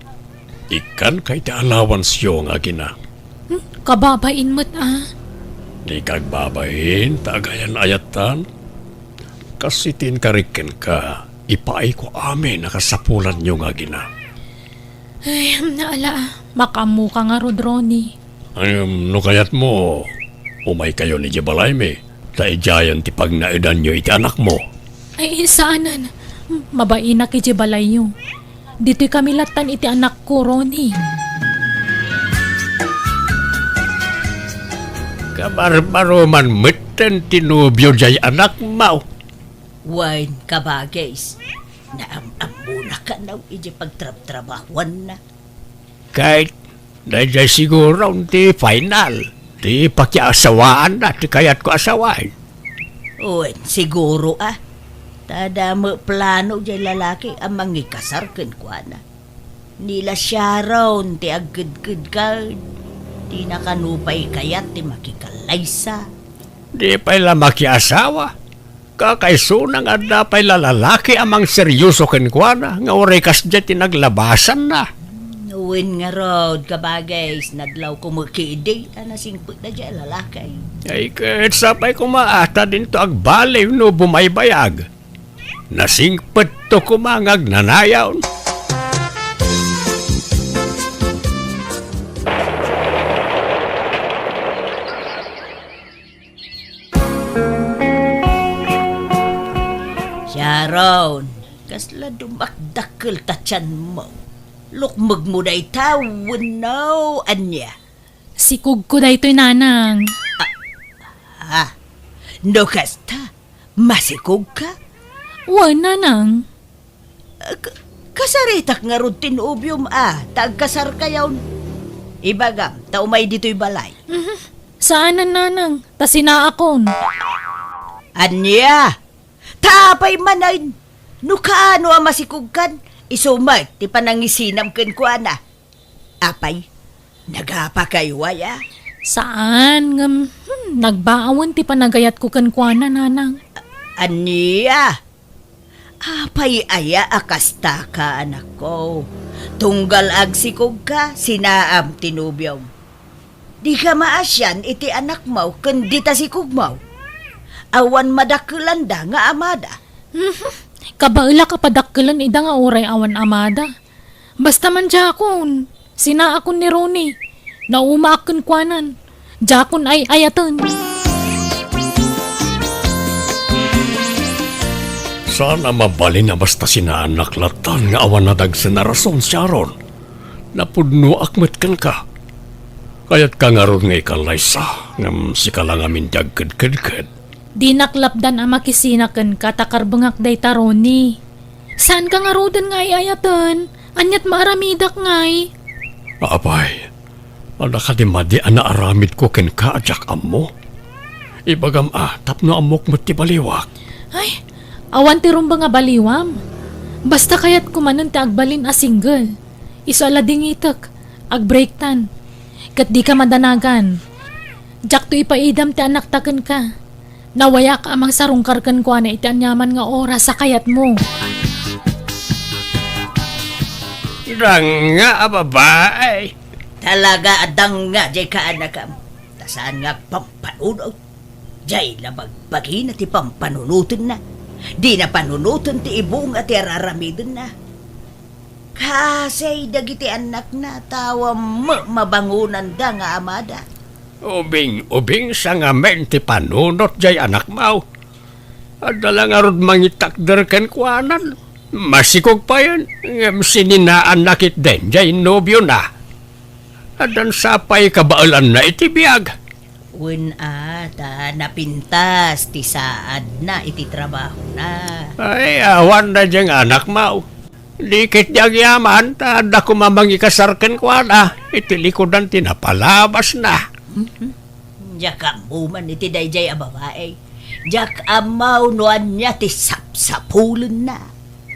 Ikkanka iti allowanceyo nga agina. Hmm, kababain met, a. Dika agbabain, ta agayan-ayattan. Kas iti inkarik kenka, ipaayko amin a kasapulanyo nga agina. Ay, ala, makaammoka ngarud, Ronnie. Ngem no kayatmo, umaykayon idiay balaymi, ta idiayen ti pagnaedanyo iti anakmo. Ay, saanen. Mabainak idiay balayyo. Ditoy kami lattan iti anakko, Ronnie. Kabarbaro man metten ti nobio diay anakmo. Wen, kabagis, naam-ammona kano idiay pagtrabtrabahuanna. Ket daydiay siguro ti final ti pakiasawaanna ti kayatko a sawen. Wen, siguro a. Ta adda met plano diay lalaki a mangikasar kenkuana. Ni la Sharon ti agkedkedka, dina kano pay kayat ti makikallaysa. Di pay la makiasawa. Kakaisuna nga adda pay la lalaki a mangseryoso kenkuana nga uray kasdiay ti naglabasanna. Wen ngarud, kabagis, nadlawko met ketdi a nasingpetna diay lalaki. Ay, ket sapay koma a ta dinto agbaliw no bumaybayag. Nasingpetto koma nga agnanayon. Sharon, kasla dumakdakkel ta tianmo. Lukmegmo dayta wenno ania? Sikogko daytoy, nanang. Ah, no kasta, masikogka? Wen, nanang. K-, kasaritak ngarud ti nobiom a, ta agkasarkayon. Ibagam, ta umay ditoy balay. Mhm. Saanen, nanang, ta sinaakon. Ania? Ta apay manen? No kaano a masikogkan, isu met ti panangisinam kenkuana. Apay, nagapakayo aya? Saan, ngem, hmm, nagbaawen ti panagayatko kenkuana, nanang. Ania? Apay aya a kastaka, anakko? Tunggal agsikogka, sinaam ti nobiom. Dika maasian iti anakmo ken dita sikogmo. Awan madakkelanda nga amada. Mhm. Kabaelak a padakkelen ida nga uray awan amada. Basta man diakon, sinaakon ni Ronnie. Naumaak kenkuanan. Diakon ay-ayaten. Saan a mabalin a basta sinaannak lattan nga awan nadagsen a rason, Sharon. Napudnoak met kenka. Kayatka ngarud nga ikallaysa, ngem sika la ngamin ti agkedkedked. Dinak lapdan a makisina kenka ta karbengak dayta, Ronnie. Saanka ngaruden nga ay-ayaten? Ania't maaramidak ngay? Apay, adda kadi madi a naaramidko kenka a diak ammo? Ibagam a, tapno ammok met ti baliwak. Ay, awan ti rumbeng a baliwam. Basta kayatko manen ti agbalin a single. Isu a ladingitek, agbreaktan. Ket dika madanagan. Diakto ipaidam ti anakta kenka. Nawayak a mangsarungkar kenkuana iti aniaman nga oras a kayatmo. Danga a babae. Talaga a danga jay kaanakam. Ta saan nga agpampanunot. Jay la bagbagina ti pampanunotenna. Dina panunoten ti ibunga ti araramidenna. Kasay dagiti annakna, ta awan met mabangonanda nga amada. Ubing-ubing sa ngamin ti panunot jay anakmo. Adda la ngarud mangitakder kenkuanan. Masikog payen, ngem sininaanna ketdin jay nobiona. Addan sa pay kabaelanna iti biag. Wen a, ta napintas ti saadna iti trabahona. Ay, awan na diay anakmo. Di ketdi agyaman, ta adda koma mangikasar kenkuana iti likudan ti napalabasna. Mhm. Diak ammo man iti daydiay a babae. Diak ammo no ania ti sapsapulenna.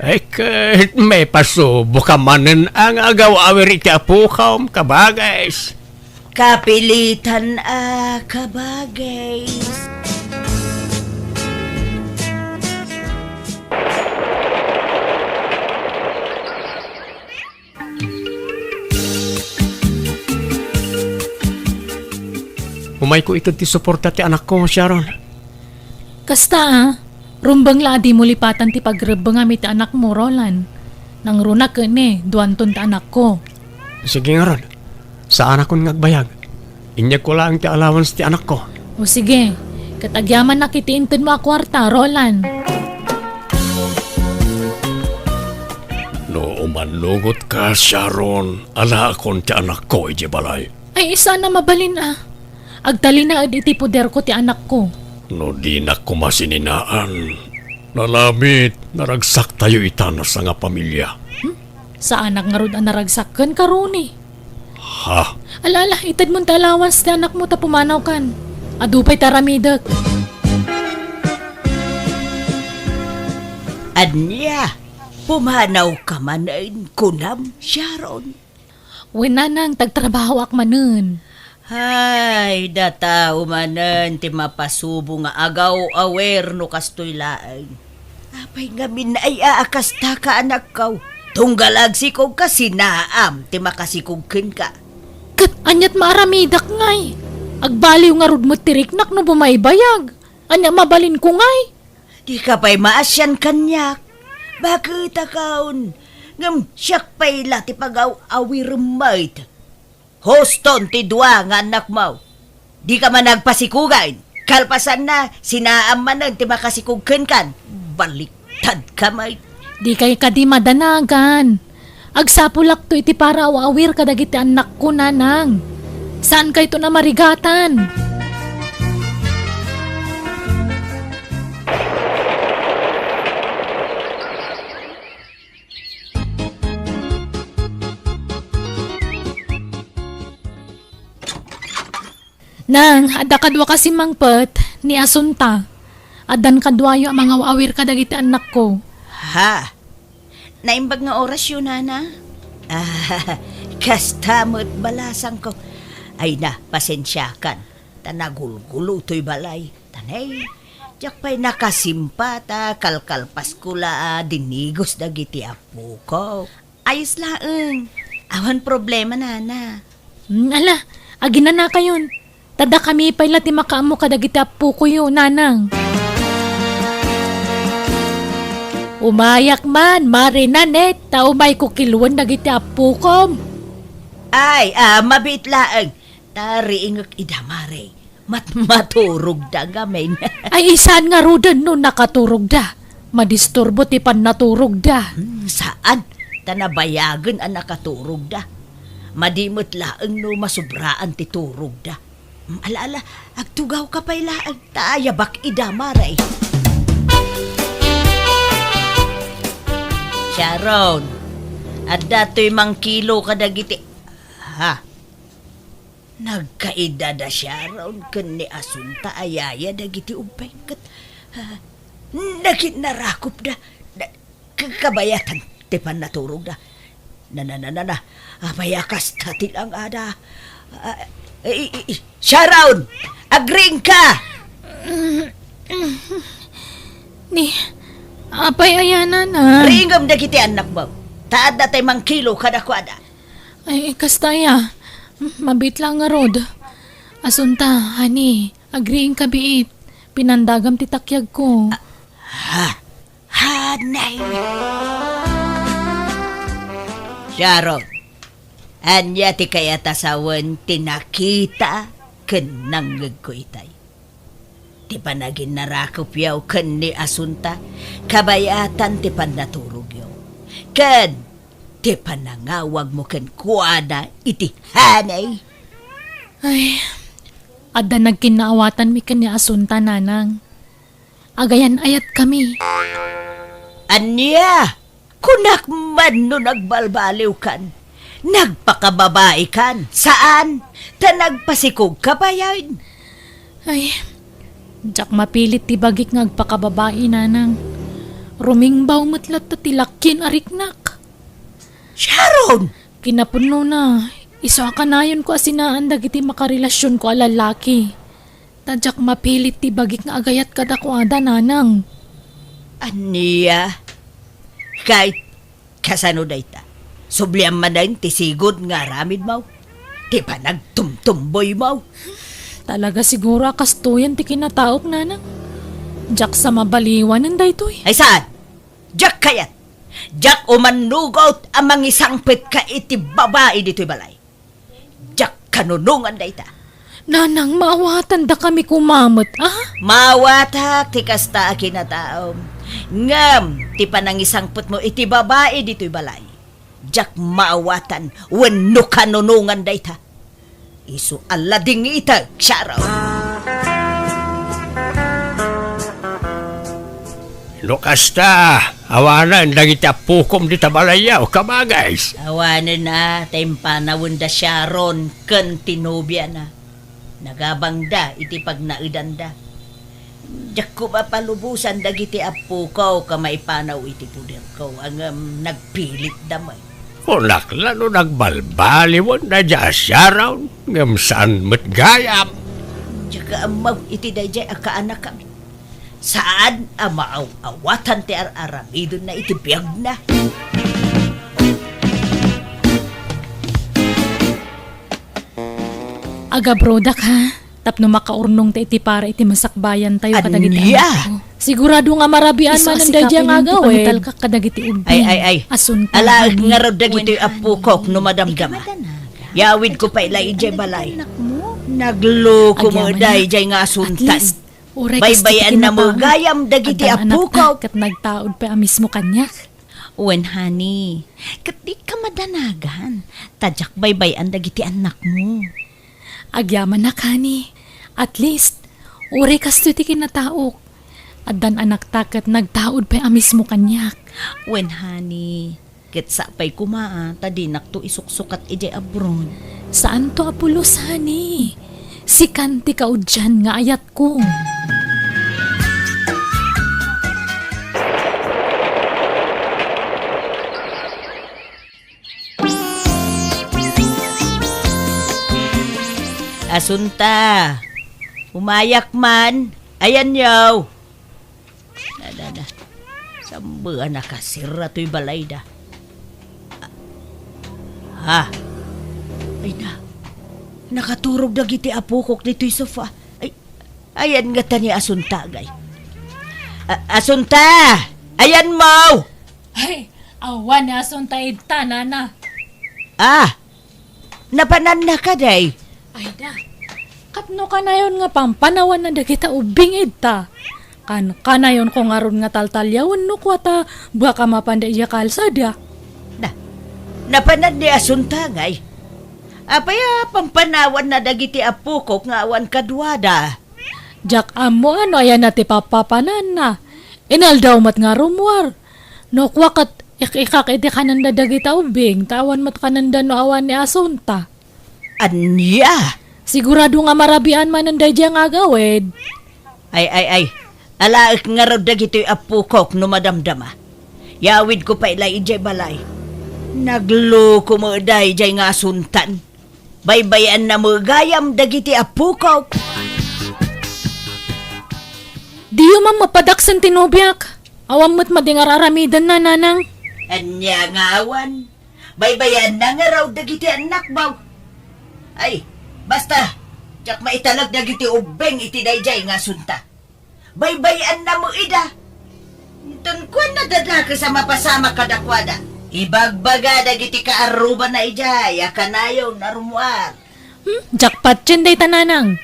Ay, ket maipasuboka manen a nga agaw-awir iti apokom, kabagis. Kapilitan a kabagis. Umayko ited ti suporta ti anakko, Sharon. Kasta a, rumbeng la a dimo lipatan ti pagrebbengam iti anakmo, Roland. Nangruna ken ni, duanton ti anakko. Sige ngarud, saanakon nga agbayag. Inyegko laeng ti allowance ti anakko. O sige, ket agyamannak iti intedmo a kuarta, Roland. No umannugotka, Sharon, alaakon ti anakko idiay balay. Ay, saan a mabalin a. Agtalinaed iti poderko ti anakko. No dinak koma sininaan, nalabit, naragsaktayo ita a sangapamilia. Hmm? Saanak ngarud a naragsak kenka, Ronnie. Ha? Ala, ala, itedmon ti allowance ti anakmo ta pumanawkan. Adu pay ti aramidek. Ania? Pumanawka manen, kunam, Sharon? Wen, nanang, tagtrabahoak manen. Ay, dataw manen ti mapasubo nga agaw-awir no kastoy laeng. Apay ngamin ay a kasta ka, anakko? Tunggal agsikogka, sinaam ti makasikog kenka. Ket ania't maaramidak ngay? Agbaliw ngarud met ti riknak no bumaybayag. Ania mabalinko ngay? Dika pay maasian kaniak. Baketakon, ngem siak pay la ti pagaw-awirem met. Huston ti dua nga annakmo. Dika man agpasikugan. Kalpasanna, sinaam manen ti makasikog kenkan. Baliktadka met. Dikay kadi madanagan. Agsapulakto iti para aw-awir kadagiti annakko, nanang. Saankayton a marigatan. Nang, adda kaduaka simmangpet ni Asunta. Addan kaduayo a mangaw-awir kadagiti annakko. Ha? Naimbag nga orasyo, nana? Ah, kasta met balasangko. Ay na, pasensiakan. Ta nagulgulo toy balay. Tanay, diak pay nakasimpa ta kalkalpasko la a dinigos dagiti apoko. Ayos laeng. Awan problema, nana. Hmm, ala, aginanakayon. Ta dakami pay la ti makaammo kadagiti appokoyo, nanang. Umayak man, Mare Nanette, ta umayko kiluen dagiti appokom. Ay, a, mabiit laeng. Ta riingek ida, Mare. Mat-, maturogda ngamin. Ay, saan ngaruden no nakaturogda? Madisturbo ti pannaturogda. Hmm, saan? Ta nabayagen a nakaturogda. Madi met laeng no masubraan ti turogda. Hmm, ala, ala, agtugawka pay laeng, ta ayabak ida, mare. Sharon, adda toy mangkilo kadagiti, ha? Nagkaida da Sharon ken ni Asunta a yaya dagiti ubbing ket, ah, naginnarakopda. Na, ka-, kabayatan ti pannaturogda. Na, na, na, na, na. Apay a kasta ti langada? Ah, i, i, i, Sharon! Agriingka! Ni, apay aya, Nanang? Riingem dagiti annakmo. Ta adda tay mangkilo kadakuada. Ay, kasta aya. Mabiit la ngarud. Asunta, honey, agriingka biit. Pinandagam ti takyagko. Ha? Hanay. Sharon, ania ti kayat a sawen ti nakita ken nangngegko itay? Ti panaginnarakopyo ken ni Asunta, kabayatan ti pannaturogyo. Ken ti panangawagmo kenkuana iti hanay. Ay, adda nagkinnaawatanmi ken ni Asunta, Nanang. Agayan-ayatkami. Ania? Kunak man no nagbalbaliwkan. Nagpakababaikan. Saan? Ta nagpasikogka bayen. Ay, diak mapilit ti bagik nga agpakababai, Nanang. Rumingbaw met latta ti lakien a riknak. Sharon! Kinapudnona, isu a kanayonko a sinaan dagiti makarelasionko a lallaki. Ta diak mapilit ti bagik nga agayat kadakuada, Nanang. Ania? Kay, kasano dayta? Subliam manen ti sigud nga aramidmo? Ti panagtumtumboymo? Talaga siguro a kastoyen ti kinataok, Nanang. Diak sa mabaliwanen daytoy. Ay saan? Diak kayat. Diak umannugot a mangisangpetka iti babai ditoy balay. Diak kanunongan dayta. Nanang, maawatandakami koma met, a? Maawatak ti kasta a kinataom. Ngem ti panangisangpetmo iti babai ditoy balay, diak maawatan wenno kanunongan dayta. Isu a ladingitek, Sharon. No kasta, awanen dagiti appokom dita balay, a, kabagis. Awanen a, ta impanawenda Sharon ken ti nobiana. Nagabangda iti pagnaedanda. Diak koma palubosan dagiti appoko ken maipanaw iti poderko, ngem nagpilitda met. Kunak la no nagbalbaliwen daydiay a Sharon, ngem saan met gayam. Diak ammo iti daydiay a kaanakami. Saan a maaw-awatan ti ar-aramidenna iti biagna. Agabrodak, ha? Tapno makaurnongta iti para iti masakbayantayo kadagiti annakko. Ania? Sigurado nga marabian manen daydiay nga agawid. Isu a sikapen ti pangitalkak kadagiti ubbing. Ay, ay, ay. Asunta, honey. Alaek ngarud dagitoy appokok no madamdama. Yawidko pay la idiay balay. Nagloko met daydiay nga Asunta. At least, uray kasta ti kinataok. Baybayanna met gayam dagiti appokok. Addan anakta ket nagtaud pay a mismo kaniak. Wen, honey, ket dika madanagan, ta diak baybay-an dagiti annakmo. Agyamanak, honey. At least, uray kastoy ti kinataok. Addan anakta ket nagtaud pay a mismo kaniak. Wen, honey, ket sapay koma a ta dinakto isuksukat idiay abroad. Saanto a pulos, honey. Sikan ti kaudian nga ayatko. Asunta, umayak man. Ayanyo. Da, da, da. Saan a nakasirra toy balayda? Ah. Ha? Ay na. Nakaturog dagiti appokok ditoy sofa. Ay, ayan ngata ni Asunta, agay. A-, Asunta! Ayanmo! Ay, awan ni Asunta ita, nana. Ah! Napananna kadi? Ay da. Ket no kanayon nga pampanawanna dagita ubbing ita, An, kanayonko ngarud nga taltaliawen no kua ta baka mapan daydiay a kalsada. Na, napanan ni Asunta ngay? Apay a pampanawanna dagiti appokok nga awan kaduada? Diak ammo no ayanna ti papapananna. Inaldaw met nga rummuar. No kua ket ik-ikak iti kanenda dagita ubbing, ta awan met kanenda no awan ni Asunta. Ania? Sigurado nga marabian manen daydiay nga agawid. Ay, ay, ay. Alaek ngarud dagitoy appokok no madamdama. Yawidko pay la idiay balay. Nagloko met daydiay nga Asuntan. Baybayanna met gayam dagiti appokok. Diyo man mapadaksen ti nobiak. Awan met madi nga ar-aramidenna, nanang. Ania nga awan? Baybayanna ngarud dagiti annakmo. Ay, basta, diak maitalag dagiti ubbing iti daydiay nga Asunta. Baybayanna met ida. Inton kuana dadakes a mapasamak kadakuada, ibagbaga dagiti kaarrubana idiay a kanayon a rummuar. Hmm, diak patien dayta, nanang.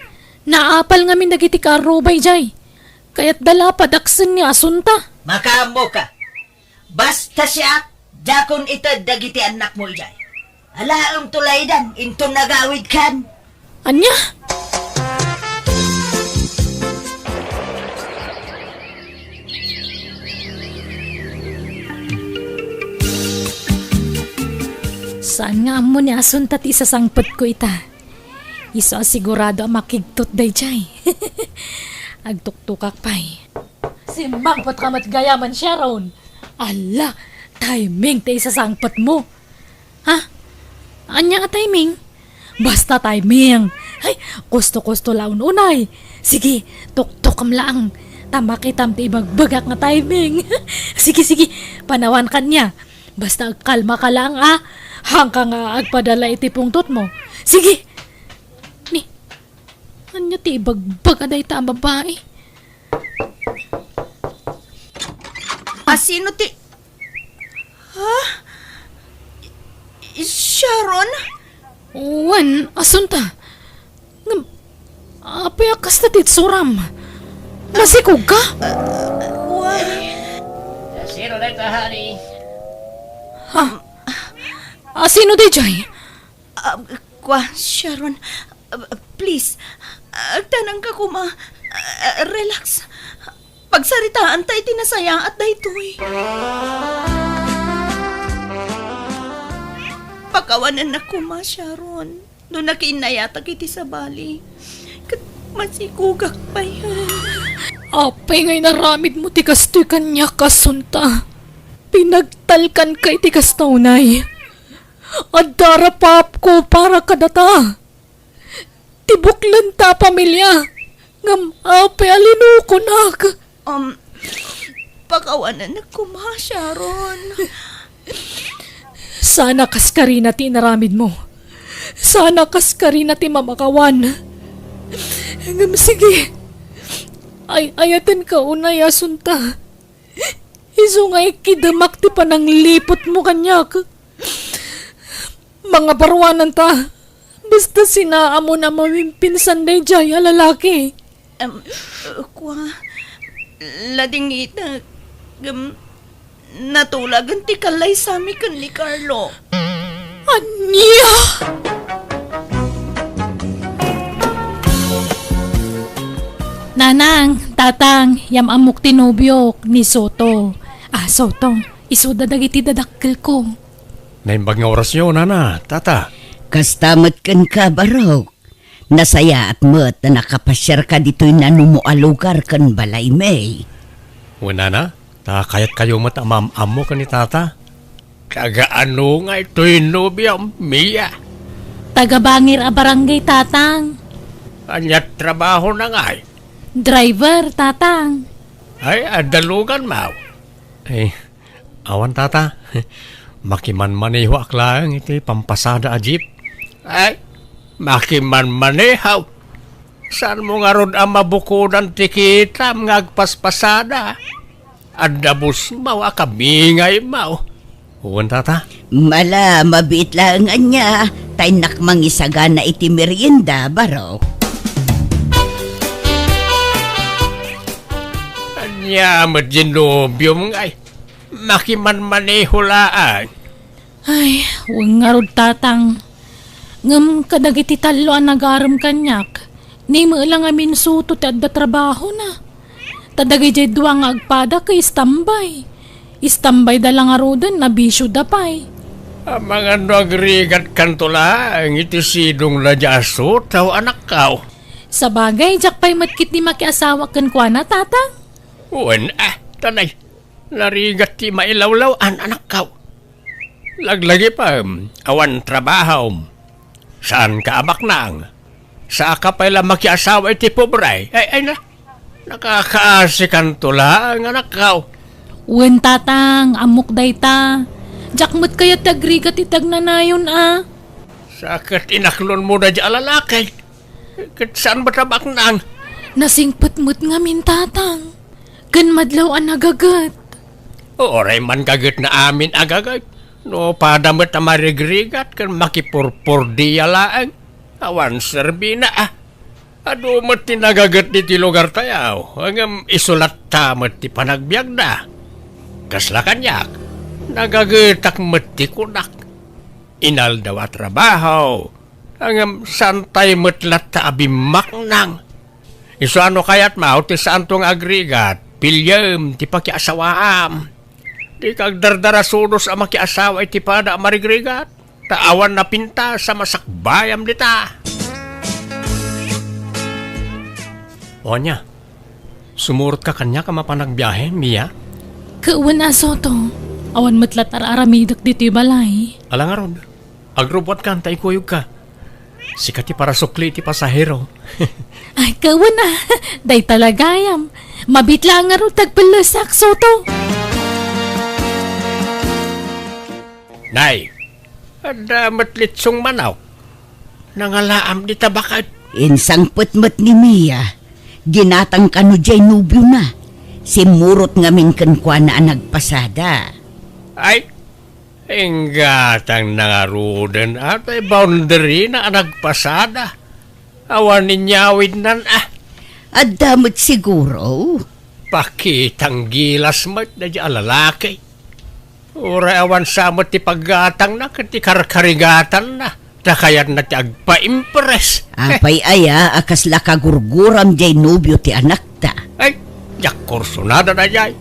Naapal ngamin dagiti kaarruba idiay. Kayatda la a padaksen ni Asunta. Makaammoka. Basta siak, diakon ited dagiti annakmo idiay. Alaemto laydan inton nagawidkan. Ania? Saan nga ammo ni Asunta ti isasangpetko ita? Isu a sigurado a makigtot daydiay. Agtuktokak pay. Simmangpetka met gayamen, Sharon. Alla, timing ti isasangpetmo. Ha? Ania a timing? Basta timing. Ay, kusto-kusto la unay. Sige, tuktokem laeng. Ta makitam ti ibagbagak nga timing. Sige, sige, panawan kaniak. Basta agkalmaka laeng, a. Haanka nga agpadala iti pungtotmo. Sige. Ni, ania ti ibagbaga dayta a babai? A, sino ti, ha? Sharon? Wen, Asunta. Ngem, apay a kasta ti itsuram? Masikogka? Why? Sino dayta, honey? Ha? A, sino daydiay? Ah, kua, Sharon, ah, please, agtanangka koma. Ah, relax. Pagsaritaanta iti nasayaat daytoy. Pakawanennak koma, Sharon, no nakiinnayatak iti sabali. Ket masikogak pay. Apay nga inaramidmo ti kastoy kaniak, Asunta? Pinagtalkanka iti kasta unay. Adda rapaapko para kadata. Ti buklenta a pamilia, ngem apay a linukonak? Um, pakawanennak koma, Sharon. Saan a kaskarina ti inaramidmo. Saan a kaskarina ti mamakawan. Ngem sige, ay, ayatenka unay, Asunta. Isu nga ikidemak ti panangliputmo kaniak. Mangabaruananta. Basta sinaamon a mawimpinsan daydiay a lalaki. Em, kua, ladingitek. Em, natulagen ti kallaysami ken ni Carlo. Ania? Nanang, tatang, yam-ammok ti nobiok, ni Soto. Ah, Soto, isuda dagiti dadakkelko. Naimbag nga orasyo, nana, tata. Kasta met kenka, Barok. Nasayaat met a nakapasiarka ditoy nanumo a lugar ken balaymi. Wen, nana, ta kayatkayo met a maam-ammo ken ni tata. Taga-ano ngay toy nobiam, Mia? Taga Bangir a barangay, tatang. Ania trabahona ngay? Driver, tatang. Ay, adda luganmo. Ay, awan, tata. Makimanmanehoak laeng iti pampasada a jeep. Ay, makimanmaneho. Saanmo ngarud a mabukodan ti kitam nga agpaspasada? Adda busmaw a kabingaymaw. Wen, tata. Mala, mabiit laeng ania, ta innak mangisagana iti merienda, Barok. Ania met diay nobiom ngay? Makimanmaneho laeng. Ay, wen ngarud, Tatang. Ngem kadagiti tallo a nagarem kaniak, ni met la ngamin Soto ti adda trabahona. Ta dagidiay dua nga agpada ket istambay. Istambayda la ngaruden, nabisioda pay. Amangan no agrigatkanto laeng iti sidongna diay a Soto, anakko. Sabagay, diak pay met ketdi makiasawa kenkuana, Tatang. Wen, ah, tanay. Narigat ti mailawlaw-an, anakko. Laglagipem, awan trabahom. Saanka a baknang. Saanka pay la makiasawa iti pobre. Ay, ay na. Nakakaasikanto laeng, anakko. Wen, Tatang, ammok dayta. Diak met kayat ti agrigat iti agnanayon a. Sa ket inaklonmo daydiay a lalaki. Ket saan met a baknang? Nasingpet met ngamin, Tatang. Ken madlaw a nagaget. Uray man gagetna amin a gaget. No pada met a marigrigat ken makipurpordia laeng. Awan serbina, ah. Adu met ti nagaget ditoy lugartayo, ngem isu latta met ti panagbiagda. Kasla kaniak, nagagetak met ti kunak. Inaldaw a trabaho, ngem saantay met latta a bimmaknang. Isu a no kayatmo ti saanto nga agrigat, piliem ti pakiasawaam. Dika agdardarasudos a makiasawa iti pada a marigrigat, ta awan napintas a masakbayam dita. O ania, sumurotka kaniak a mapan agbiahe, Mia? Ket wen a, Soto, awan met latta ar-aramidek ditoy balay. Ala ngarud, agrubbuatkan ta ikuyogka. Sika ti parasukli iti pasahero. Ay, ket wen a, dayta la gayam. Mabiit laeng ngarud ti agpellesak, Soto. Nay, adda met litsong manok. Nangalaam dita baket. Insangpet met ni Mia. Ginatang kano diay nobiona. Simmurot ngamin kenkuana a nagpasada. Ay, inggatangna ngaruden, adda boundary-na a nagpasada. Awan inyawidnan, ah. Adda met siguro. Pakitang gilas met daydiay a lalaki. Uray awan sa met ti paggatangna ket ti karkarigatanna. Ta kayatna ti agpaimpress. Apay aya a kasla kagurguram diay nobio ti anakta? Ay, diak kursunada daydiay.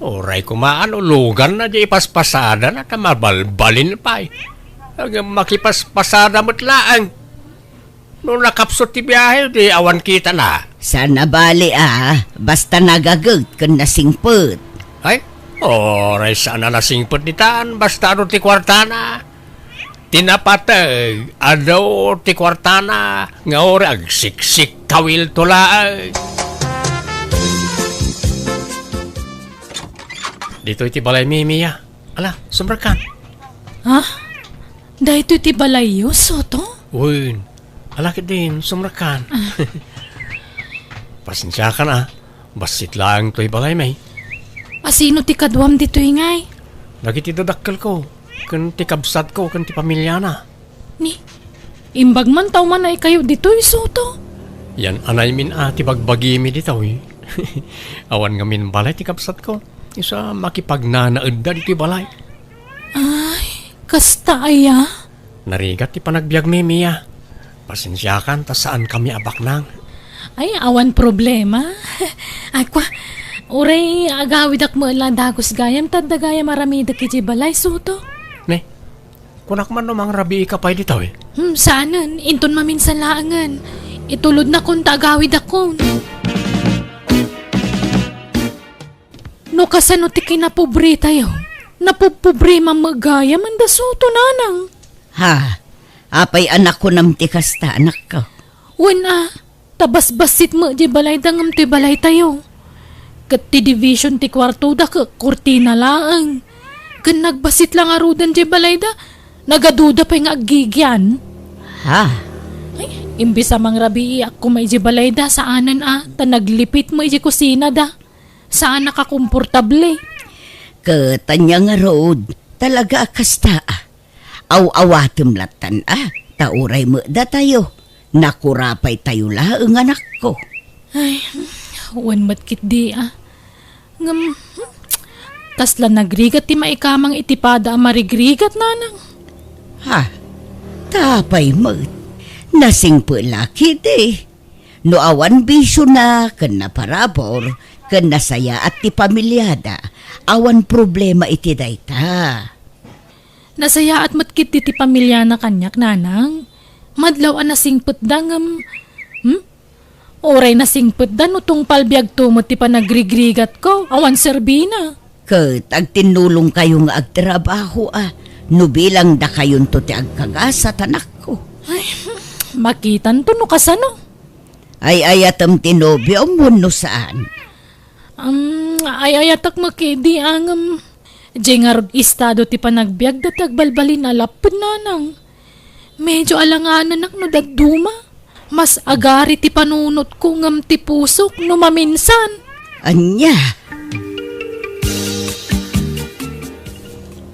Uray koma no luganna diay ipaspasadana ta mabalbalin pay. Ngem makipaspasada met laeng. No nakapsut ti biahe, di awan kitana. Saan a bali a, basta nagaget ken nasingpet. Ay, uray saan a nasingpet ditan, basta adu ti kuartana. Ti napateg, adu ti kuartana, nga uray agsiksikkawilto laeng. Ditoy ti balaymi, Mia. Ala, sumrekkan. Ha? Daytoy ti balayyo, Soto? Wen. Ala ketdin, sumrekkan. Ah. Pasensiakan a. Bassit laeng toy balaymi. A, sino ti kaduam ditoy ngay? Dagiti dadakkelko, ken ti kabsatko, ken ti pamiliana. Ni, imbag man ta umanaykayo ditoy, Soto? Yan anaymin a ti bagbagimi ditoy. Awan ngamin balay ti kabsatko. Isu a makipagnanaedda ditoy balay. Ay, kasta aya? Narigat ti panagbiagmi, Mia. Pasensiakan ta saankami a baknang. Ay, awan problema. Ay, kwa, uray agawidak met la dagus gayam, ta adda gayam aramidek idiay balay, Soto. Ne, kunak man no mangrabiika pay ditoy. Hmm, saanen, inton maminsan laengen. Itulodnakon ta agawidakon. No kasano ti kinapobretayo? Napupobreman met gayam, Manda Soto, nanang. Ha? Apay a nakunam ti kasta, anakko? Wen a, ta basbassit met diay balayda ngem toy balaytayo. Ket ti division ti kuartoda ket kurtina laeng. Ken nagbassit la ngaruden diay balayda, nagaduda pay nga aggigian. Ha? Ay, imbes a mangrabiiak koma idiay balayda, saanen a, ta naglipit met idiay kusinada. Saanak a komportable. Ket ania ngarud, talaga a kasta a. Aw-awatem lattan a, ta uray met datayo, nakurapaytayo laeng, anakko. Ay, wen met ketdi a. Ngem, hmm, kasla nagrigat ti maikamang iti pada a marigrigat, nanang. Ha? Tapay met. Nasingpet la ketdi. No awan bisiona ken naparabur ken nasayaat ti pamiliada, awan problema iti dayta. Nasayaat met ketdi ti pamiliana kaniak, nanang. Madlaw a nasingpetda ngem, hmm? Uray nasingpetda no tungpal biagto met ti panagrigrigatko, awan serbina. Ket agtinnulongkayo nga agtrabaho a, no bilang dakayonto ti agkagasat, anakko. Ay, makitanto no kasano. Ay-ayatem ti nobiom wenno saan? Um, ay-ayatek met ketdi, ngem diay ngarud estado ti panagbiagda ti agbalbalin a lapped, nanang. Medyo alanganak no dadduma. Mas agari ti panunotko ngem ti pusok no maminsan. Ania?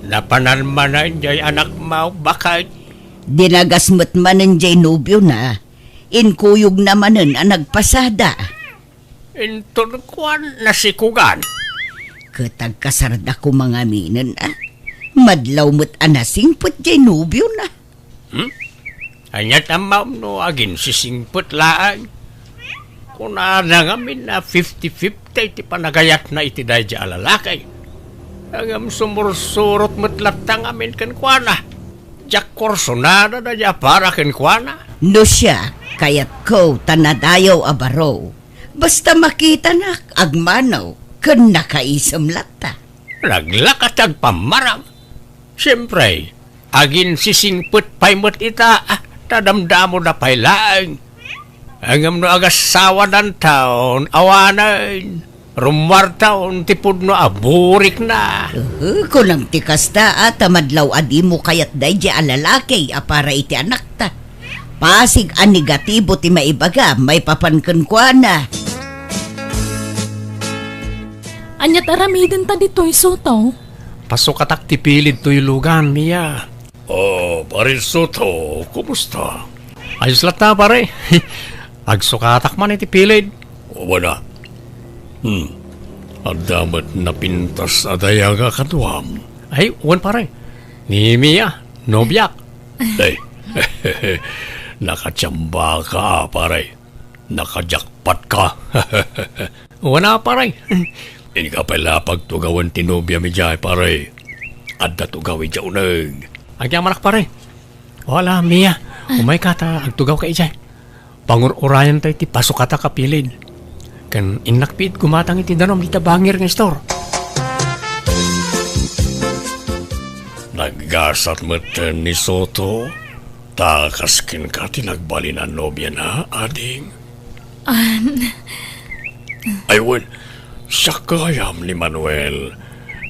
Napanan manen diay anakmo, baket? Dinagas met manen diay nobiona. Inkuyogna manen a nagpasada. Inton kuan nasikugan. Ket agkasardako mangaminen a. Madlaw met a nasingpet diay nobiona. Hmm? Ania ti ammom no aginsisingpet laeng? Kunana ngamin a fifty fifty ti panagayatna iti daydiay a lalaki. Ngem sumursurot met latta ngamin kenkuana. Diak kursunada daydiay a para kenkuana. No siak, kayatko ta nadayaw a baro. Basta makitanak, agmanaw, ken nakaisem latta. Naglaka ti agpammarang. Siempre, aginsisingpet pay met ita, ah, ta damdamoda pay laeng. Ngem no agassawadanton, awanen, rummuarton ti pudno a burikna. Uhu, kunam ti kasta, a, ta madlaw a dimo kayat daydiay a lalaki a para iti anakta. Pasig a negatibo ti maibagam maipapan kenkuana. Ania ti aramidenta ditoy, Soto? Pasukatak ti pilid toy lugan, Mia. Oh, Pare Soto, kumusta? Ayos latta, pare. Agsukatak man iti pilid. Wen a. Hmm. Adda met napintas a dayag a kaduam. Ay, wen, pare. Ni Mia, nobiak. Ay. Nakachamba ka, pare. Nakajakpat ka. Wen a, pare. Inka pay la pagtugawen ti nobiam idiay, pare. Adda tugaw idiay uneg. Agyamanak, pare. Wala, Mia. Umayka ta agtugawka idiay. Pangur-urayentayo ti pasukatak a pilid. Ken innak piit gumatang iti danum dita bangir nga istor. Naggasat metten ni Soto, ta kas kenka ti nagbalin a nobiana, ading. An- Ay, wen, siak gayam ni Manuel,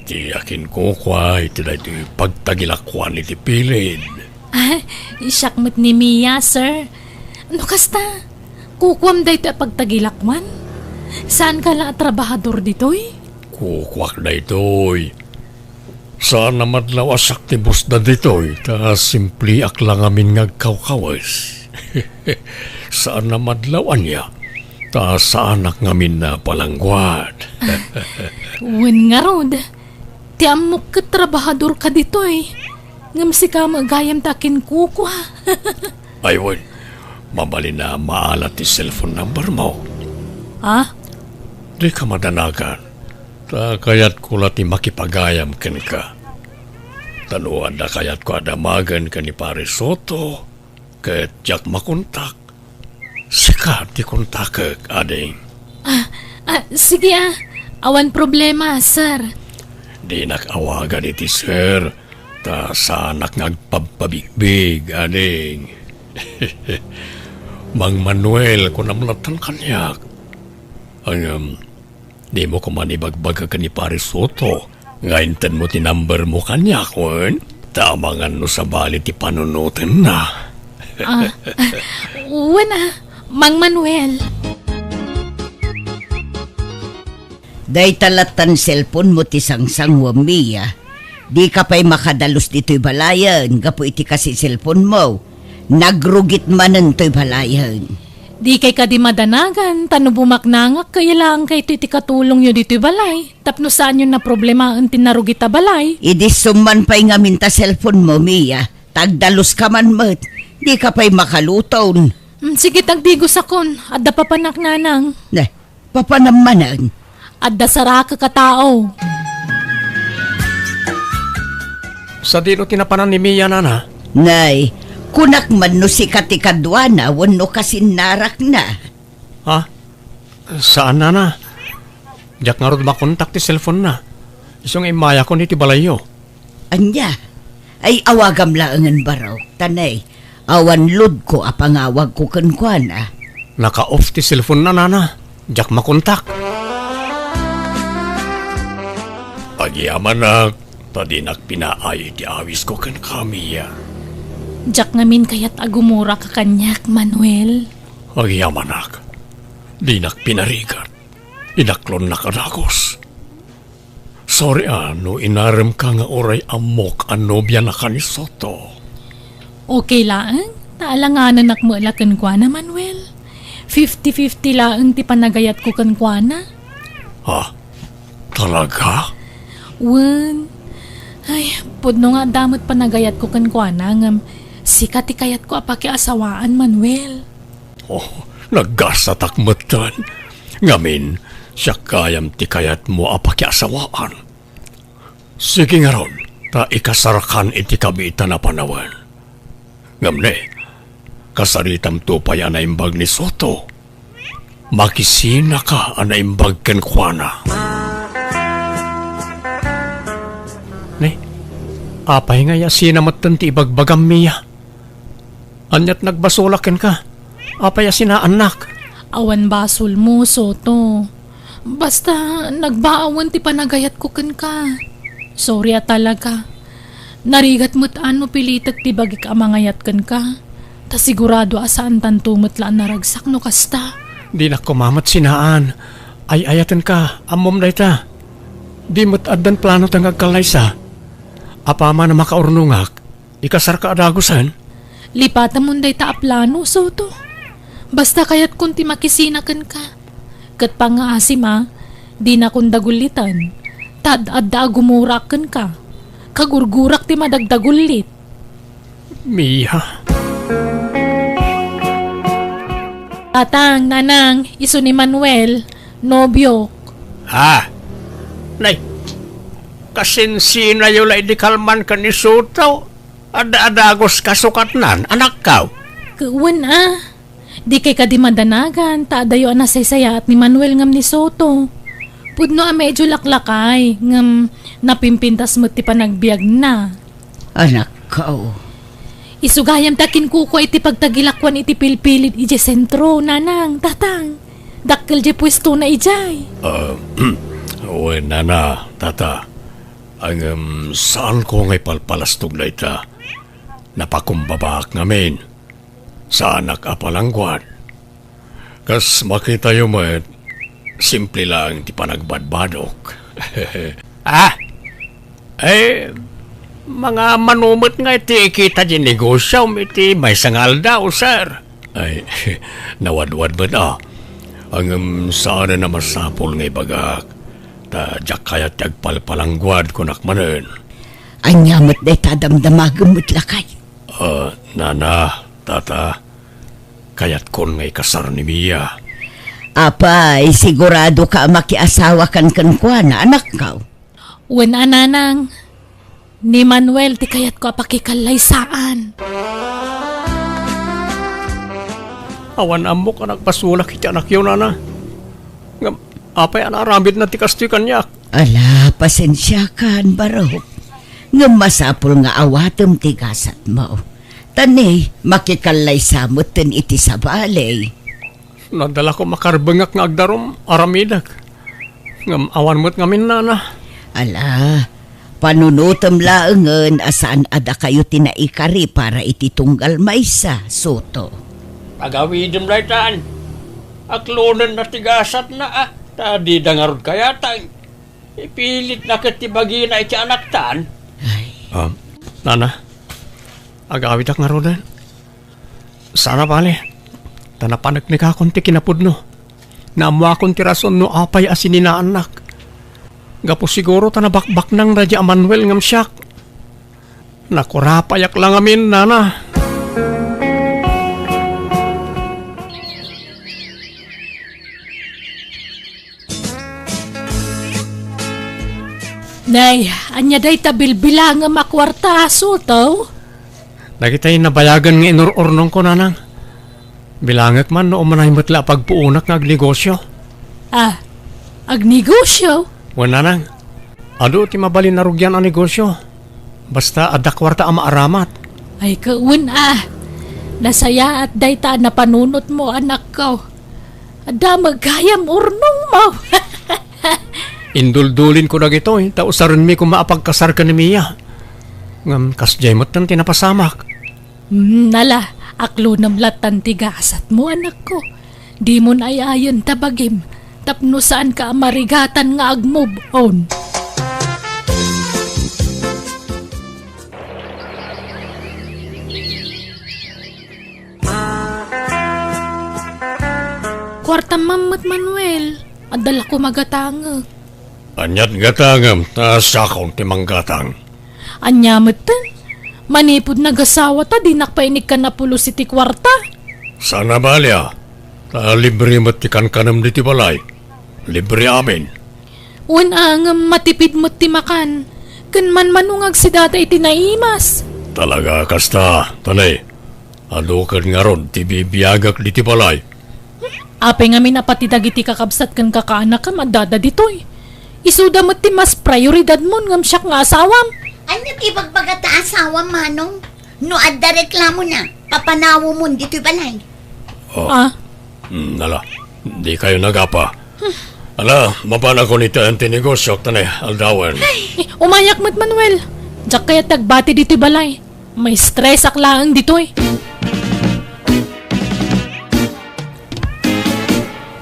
ti akinkukua iti daytoy pagtagilakuan iti pilid. Ah, siak met ni Mia, sir. No kasta, kukuam daytoy a pagtagilakuan? Saanka la a trabahador ditoy? Kukuak daytoy. Saan a madlaw a siak ti busda ditoy, ta simpliak la ngamin nga agkawkawes. Saan a madlaw ania, ta saanak ngamin a palangguad. Wen ngarud, ti ammok ket trabahadorka ditoy, ngem sika met gayam ti akinkukua. Ay, wen, mabalin a maala ti cellphone number mo. Ah? Dika madanagan. Ta kayatko la ti makipagayam kenka. Ta no adda kayatko a damagen ken ni Pare Soto, ket diak makontak, sika ti kontakek, ading. Ah, ah, sige, ah. Awan problema, sir. Dinak awagan iti sir, ta saanak nga agpabpabigbig, ading. Mang Manuel, kunam lattan kaniak. Ngem, dimo koma ibagbaga ken ni Pare Soto nga intedmo ti number mo kaniak, wen? Ta amangan no sabali ti panunotenna. Ah, ah, wen a, Mang Manuel. Dayta lattan cellphone mo ti sangsanguam, Mia. Dika pay makadalus ditoy balayen gapu iti kasi cellphone mo. Nagrugit manen toy balayen. Dikay kadi madanagan, ta no bumaknangak, kayat laeng kayto iti katulongyo ditoy balay, tapno saanyo naproblemaen ti narugit a balay. Idi summan pay ngamin ta cellphone mo, Mia, ta agdaluska man met, dika pay makaluton. Mm, sige, tagdigosakon, adda papanak, nanang. Ne, papanam manen. Adda sarakek a tao. Sadino ti napanan ni Mia, nana? Nay, kunak man no sika ti kaduana wenno kasinnarakna. Ha? Saan, nana. Diak ngarud makontak ti cellphone-na. Isu nga immayakon iti balayyo. Ania? Ay, awagam laengen, Barok. Ta nay, awan load-ko a pangawagko kenkuana. Naka-off ti cellphone-na, nana. Diak makontak. Agyamanak, ta dinak pinaay ti awisko kenka, Mia. Diak ngamin kayat a gumurak a kaniak, Manuel. Agyamanak, dinak pinarigat. Inaklonnak a dagus. Sorry a no inaremka nga uray ammok a nobianaka ni Soto. Okay laeng, ta alanganenak met la kenkuana, Manuel. Fifty fifty laeng ti panagayatko kenkuana. Ha? Talaga? Wen. Ay, pudno nga adda met panagayatko kenkuana, ngem sika ti kayatko a pakiasawaan, Manuel. Oh, naggasatak metten. Ngamin, siak gayam ti kayatmo a pakiasawaan. Sige ngarud, ta ikasarkan iti kabiitan a panawen. Ngem ne, kasaritamto pay a naimbag ni Soto. Makisinaka a naimbag kenkuana. Ne, apay nga yasina metten ti ibagbagam, Mia? Aniat nagbasolak kenka? Apay a sinaannak? Awan basolmo, Soto. Basta, nagbaawen ti panagayatko kenka. Sorry a talaga. Narigat met a no pilitek ti bagik a mangayat kenka. Ta sigurado a saantanto met la a naragsak no kasta. Dinak koma met sinaan. Ay-ayatenka, ammom dayta. Di met addan planoten nga agkallaysa. Apaman a makaurnongak, ikasarka a dagusen? Lipatamon dayta a plano, Soto. Basta kayatkon ti makisina kenka. Ket pangngaasim a, dinakon dagulliten. Ta ad-adda a gumurak kenka. Kagurgurak ti madagdagullit. Mia. Tatang, nanang, isu ni Manuel, nobiok. Ha? Nay, kasinsinayo la idi kalman ken ni Soto. Adda a dagus kasukatnan, anakkaw? Wen a. Dikay kadi madanagan, ta adayo a nasaysayaat ni Manuel ngem ni Soto. Pudno a medyo laklakay, ngem napimpintas met ti panagbiagna. Anakkaw. Isu gayam ta kinkukua iti pagtagilakuan iti pilpilid idiay sentro, nanang, tatang. Dakkel diay puestona idiay. Ah, wen, nana, tata. Ngem saanko nga ipalpalastog dayta. Napakumbabaak ngamin. Saanak a palangguad. Kas makitayo met, simple laeng ti panagbadbadok. Ah? Eh, mangmano met ngay ti ikita ti negosiom iti maysa nga aldaw, sir. Ay, nawadwad met a. Ngem saanen a masapul nga ibagak, ta diak kayat ti agpalpalangguad, kunak manen. Ania met dayta a damdamagem met lakay? Ah, nana, tata, kayatkon nga ikasar ni Mia. Apay, siguradoka a makiasawakan kenkuana, anakkaw? Wen a, nanang. Ni Manuel ti kayatko a pakikallaysaan. Awan ammok a nagbasolak iti anakyo, nana. Ngem apay a naaramidna ti kastoy kaniak? Ala, pasensiakan, Barok. Ngem masapul nga awatem ti gasatmo. Ta ne, makikallaysa metten iti sabali. No adda la koma karbengak nga agdarum, aramidek. Ngem awan met ngamin, nana. Ala, panunotem laengen a saan a dakayo ti naikari para iti tunggal maysa, Soto. Pagawidem daytan. Aklonenna ti gasatna, a, ta dida ngarud kayatang. Ipilitna ket ti bagina iti anaktan. Ay. Ah, nana, agawidak ngaruden. Sana bale. Ta napaneknekakon ti kinapudno. Naammoakon ti rason no apay a sininaannak. Gapu siguro ta nabakbaknang daydi a Manuel ngem siak. Nakurapayak la ngamin, nana. Nay, ania dayta bilbilangem a kuarta, Soto? Dagitay nabayagen nga inur-urnongko, nanang. Bilangek man no umanay met la a pagpuonak nga agnegosio. Ah, agnegosio? Wen, nanang. Adu ti mabalin a rugian a negosio. Basta adda kuarta a maaramat. Ay, kawen a. Nasayaat dayta a napanunotmo, anakko. Adda met gayam urnongmo. Induldulin ko dagitoy, ta usarenmi koma a pagkasar ken ni Mia. Ngem kasdiay metten ti napasamak. Hmm, ala, aklonem lattan ti gasatmo, anakko. Dimon ay-ayen ta bagim, tapno saanka a marigatan nga ag-move on. Kuartam man met, Manuel. Adda la koma gatangek. Aniat gatangem, ta siakon ti manggatang. Ania metten? Manipud nagasawa ta dinak pay inikkan a pulos iti kuarta. Saan a bali a, ta libre met ti kankanem ditoy balay. Libre amin. Wen a, ngem matipid met ti makan. Ken manmano nga agsidada iti naimas. Talaga kasta, Tony. Adu ket ngarud ti bibiagak ditoy balay. Apay ngamin a pati dagiti kakabsat ken kakaanakem addada ditoy. Isuda met ti mas prioridadmon ngem siak nga asawam. Ania ti ibagbagata asawam, Manong? No adda reklamona, papanawemon ditoy balay. Oh. Ah? Hmm, ala, dikayo nagapa. Ala, mapanakon itaen ti negosio, Tony, aldawen. Eh, umayak met, Manuel. Diak kayat ti agbati ditoy balay. Maistresak laeng ditoy.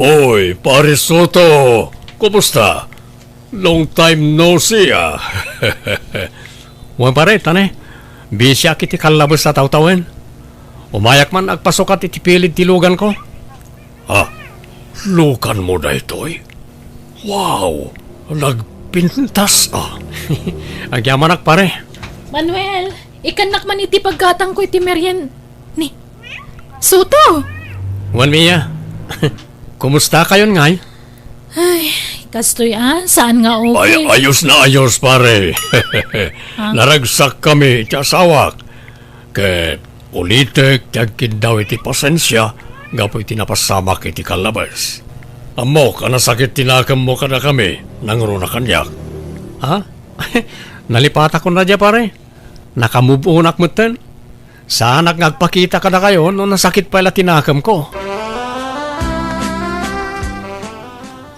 Oy, Pare Soto! Kumusta? Long time no see, ah. Wen, pare, Tony. Bisiak iti kallabes a tawtawen. Umayak man agpasukat iti pilid ti luganko. Ah, luganmo daytoy? Wow! Nagpintas, ah. Agyamanak, pare. Manuel, ikannak man iti paggatangko iti merien-, ni Soto! Wen, Mia. Kumusta kayon ngay? Ay, kastoy, ah, saan nga okay. Ay, ayos na ayos, pare. Ah? Naragsak kami iti asawak. Ket ulitek ti agkiddaw iti pasensia gapu iti napasamak iti kallabes. Ammok a nasakit ti nakemmo kadakami, nangruna kaniak. Ha? Nalipatakon na dia, pare. Nakamove onak metten. Saanak nga agpakita kadakayo no nasakit pay la ti nakemko.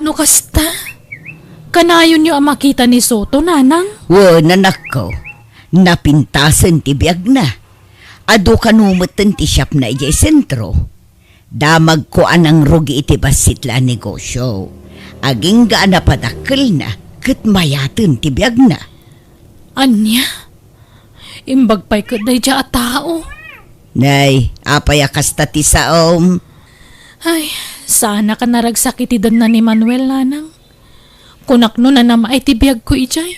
No kasta, kanayonyo a makita ni Soto, nanang? Wen, anakko. Napintasen ti biagna. Adu kano metten ti shopna idiay sentro. Damagko a nangrugi iti bassit la a negosio. Agingga a napadakkelna ket mayaten ti biagna. Ania? Imbag pay ket daydiay a tao. Nay, apay a kasta ti saom? Ay, saanak a naragsak iti denna ni Manuel, nanang. Kunak no nanam-ay ti biagko idiay.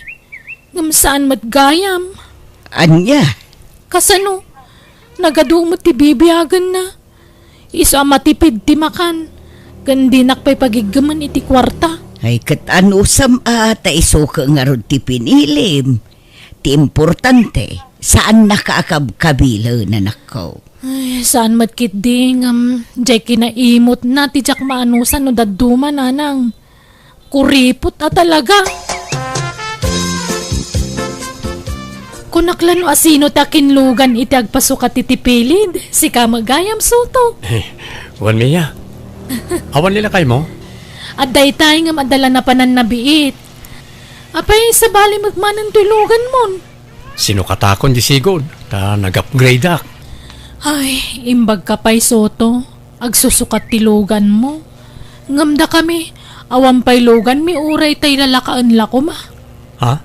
Ngem saan met gayam. Ania? Kasano? Nagadu met ti bibiagenna. Isu a matipid ti makan, ken dinak pay pagiggemen iti kuarta. Ay, ket anusam a ta isu ket ngarud ti pinilim. Ti importante, saannaka a kabkabilen, anakko. Ay, saan met ketdi, ngem diay kinaimutna ti diak maanusan no dadduma, nanang. Kuripot a talaga. Kunak la no asino ti akinlugan iti agpasukat iti pilid, sika met gayam, Soto. Wen, Mia. Awan ni lakaymo? Adda itay ngem adda la napanan nabiit. Apay, sabali met manen toy luganmon? Sinukatakon di sigud, ta nag-upgradeak. Ay, imbagka pay, Soto. Agsusukat ti luganmo. Ngem dakami, awan pay luganmi uray tay lalakaen la koma. Ha?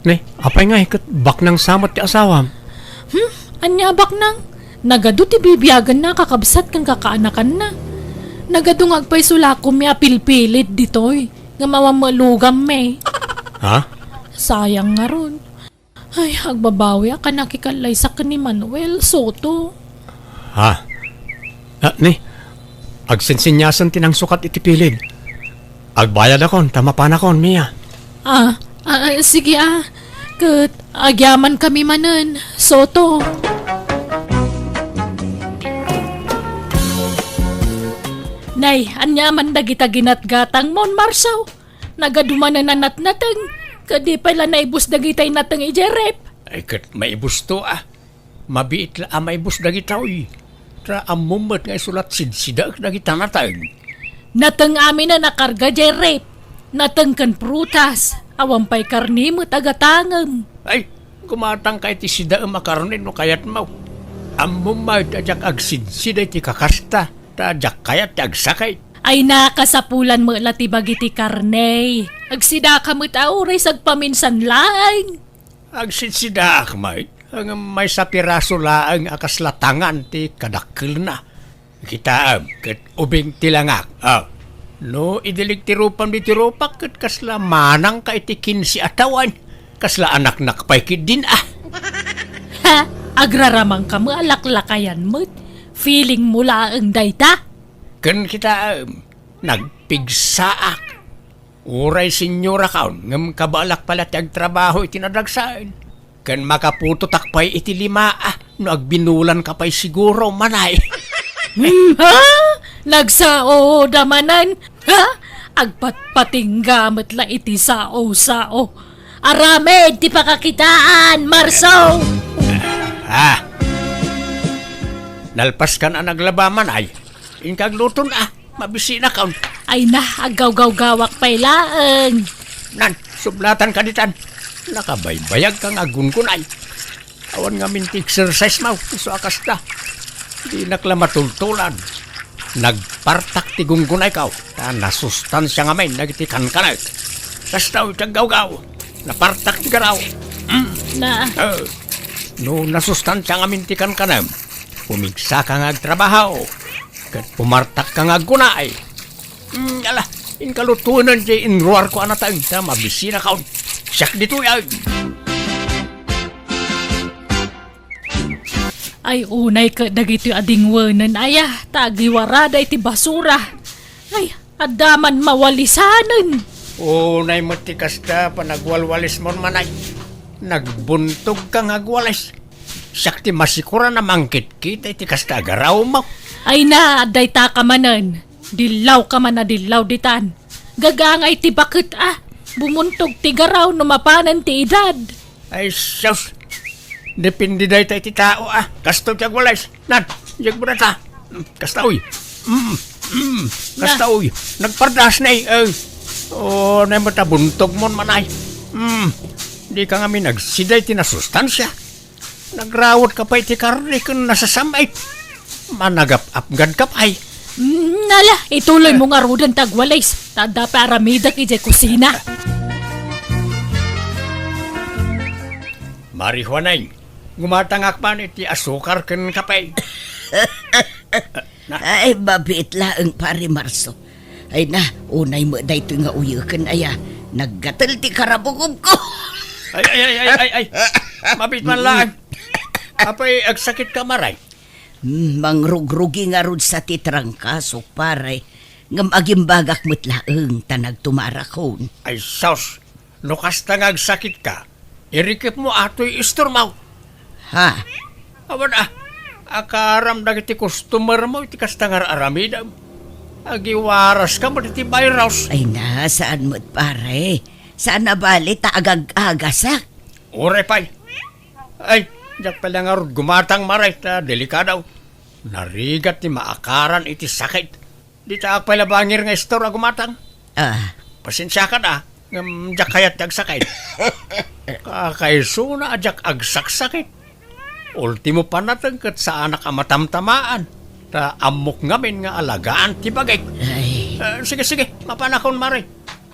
Ne, apay ngay ket baknang sa met ti asawam? Hmm? Ania a baknang? Nagadu ti bibiagenna a kakabsat ken kakaanakanna. Nagadu nga agpayso la a kummi a pilpilid ditoy, ngem awan met lugammi. Ha? Sayang ngarud. Ay, agbabawiak a nakikallaysak ken ni Manuel Soto. Ha? Ah, ni, agsinsinyasen ti nangsukat iti pilid. Agbayadakon, ta mapanakon, Mia. Ah, ah, ah, sige, ah. Ket agyamankami manen, Soto. Nay, ania man dagita ginatgatangmon, Marso? Nagadu manen a natnateng, ket di pay la naibus dagitay nateng idiay ref. Ay, ket maibusto, ah. Mabiit la a maibus dagitoy. Ta ammom met nga isu la sidsida dagita nateng. Nateng aminen a karga diay ref. Nateng ken prutas. Awan pay karne met a gatangem. Ay, gumatangka iti sidaem a karne no kayatmo. Ammom met a diak agsidsida iti kakasta, ta diak kayat ti agsakit. Ay, nakasapulan met la ti bagi ti karne. Agsidaka met a uray sagpaminsan laeng. Agsitsidaak met, ngem maysa piraso laeng a kasla tangan ti kadakkelna. Kitaem, ket ubing ti langak. Ah, no idilig ti rupam ditoy rupak, ket kasla manangka iti kinse a tawen. Kasla anaknak pay ketdin, ah. Ha? Agraramanka met a laklakayan met. Feeling mo laeng dayta? Ken kitaem, nagpigsaak. Uray senyorakon, ngem kabaelak pay la ti agtrabaho iti nadagsen. Ken makaputotak pay iti lima, ah, no agbinulanka pay siguro, manay. Hmm, ha? Nagsaoda manen? Ha? Agpatpatingga met la iti sao-sao. Aramid ti pakakitaan, Marso! Ah! Nalpaskan a naglaba, manay. Inka agluton, ah. Mabisinakon. Ay na, aggawgawgawak pay laeng. Nan, sublatanka ditan. Nakabaybayagka nga aggungunay. Awan ngamin ti exercise mo, isu a kasta. Dinak la matultulan. Nagpartak ti gungunayko, ta nasustansia ngamin dagiti kankanek. Kasta iti aggawgaw. Napartak ti garaw. Mm. Na. Eh, no nasustansia ngamin ti kankanem, pumigsaka nga agtrabaho. Ket pumartakka nga aggunay. Mm, ala, inka lutoenen ti inruarko a nateng ta mabisinakon. Siak ditoy, ay. Ay, unay ket dagitoy a dingwenen, aya, ta agiwarada iti basura. Ay, adda man mawalisanen. Unay met ti kasta, panagwalwalismon, manay. Nagbuntogka nga agwalis. Siak ti masikuran a mangkitkita iti kasta a garawmo. Ay na, adda itaka manen. Dillawka man a dillaw ditan. Gagangay ti baket a. Bumuntog ti garaw no mapanen ti edad. Ay, sus. Depende dayta iti tao a. Kastoy ti agwalis. Nan, iyag mo dayta. Kasta, uy. Mm, mm. Kasta, uy. Nagpardas na, eh. Oh, nay matabuntog mon manay. Mm. Di ka ngamin agsida iti nasustansia. Nagrawatka pay ti karne ken nasasam-it. Managap-apgadka pay. Mm, ala, ituloy mo ngaruden ti agwalis. Ta adda pay aramidek idiay kusina. Mari Juanay, gumatangak man iti asukar ken kape. Na- Ay, mabiit laeng, Pare Marso. Ay na, unay met daytoy nga uyeken, aya. Naggatel ti karabukobko. Ay, ay, ay, ay, ay, ay. Mabiit man laeng. Apay, agsakitka, Maray? Hmm, mangrugrugi ngarud sa ti trangkasok, pare. Ngem agimbagak met laeng ta nagtumarakon. Ay, sus! No kasta nga agsakitka, irikipmo atoy istormo. Ha? Awan a, akaram dagiti customermo iti kasta nga ar-aramidem. Agiwaraska met iti virus. Ay na, saan met, pare? Saan a bali ta agag-agasak? Uray pay. Ay, diak pay la ngarud gumatang, Maray, ta delikado. Narigat ti maakaran iti sakit. Dita ak pay la bangir nga istor a gumatang. Ah. Pasensiakan a, ngem diak kayat ti agsakit. Kakaisuna a diak agsaksakit. Ultimo panateng ket saanak a matamtamaan. Ta ammok ngamin nga alagaan ti bagik. Ay. Eh, sige, sige, mapanakon, Maray.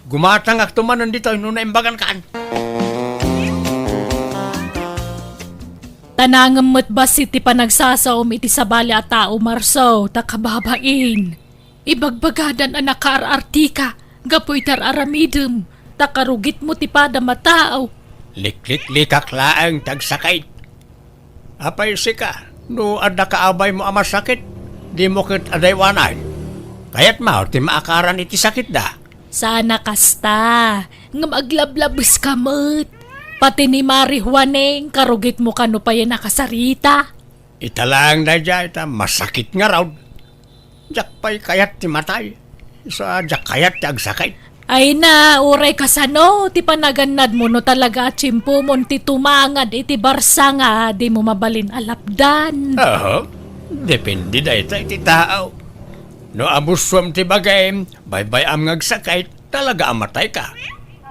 Gumatangakto manen ditoy no naimbagankan. Ta nangem met bassit ti panagsasaom iti sabali a tao, Marso, ta kababain. Ibagbagadan a nakaar-artika gapu iti ar-aramidem, ta karugitmo ti padam a tao. Likliklikak laeng ti agsakit. Apay sika, no adda kaabaymo a masakit, dimo ket adaywanan. Kayatmo ti maakaran iti sakitda. Sana kasta, ngem aglablabeska met. Pati ni Mari Juaneng, karugitmo kano pay a nakasarita. Ita laeng daydiay ta masakit ngarud. Diak pay kayat ti matay. Isu a diak kayat ti agsakit. Ay na, uray kasano ti panagannadmo no talaga a tiempomon ti tumangad iti barsa nga dimo mabalin a lapdan? Aha. Depende dayta iti tao. No amusuam ti bagim, baybay-am nga agsakit, talaga a matayka.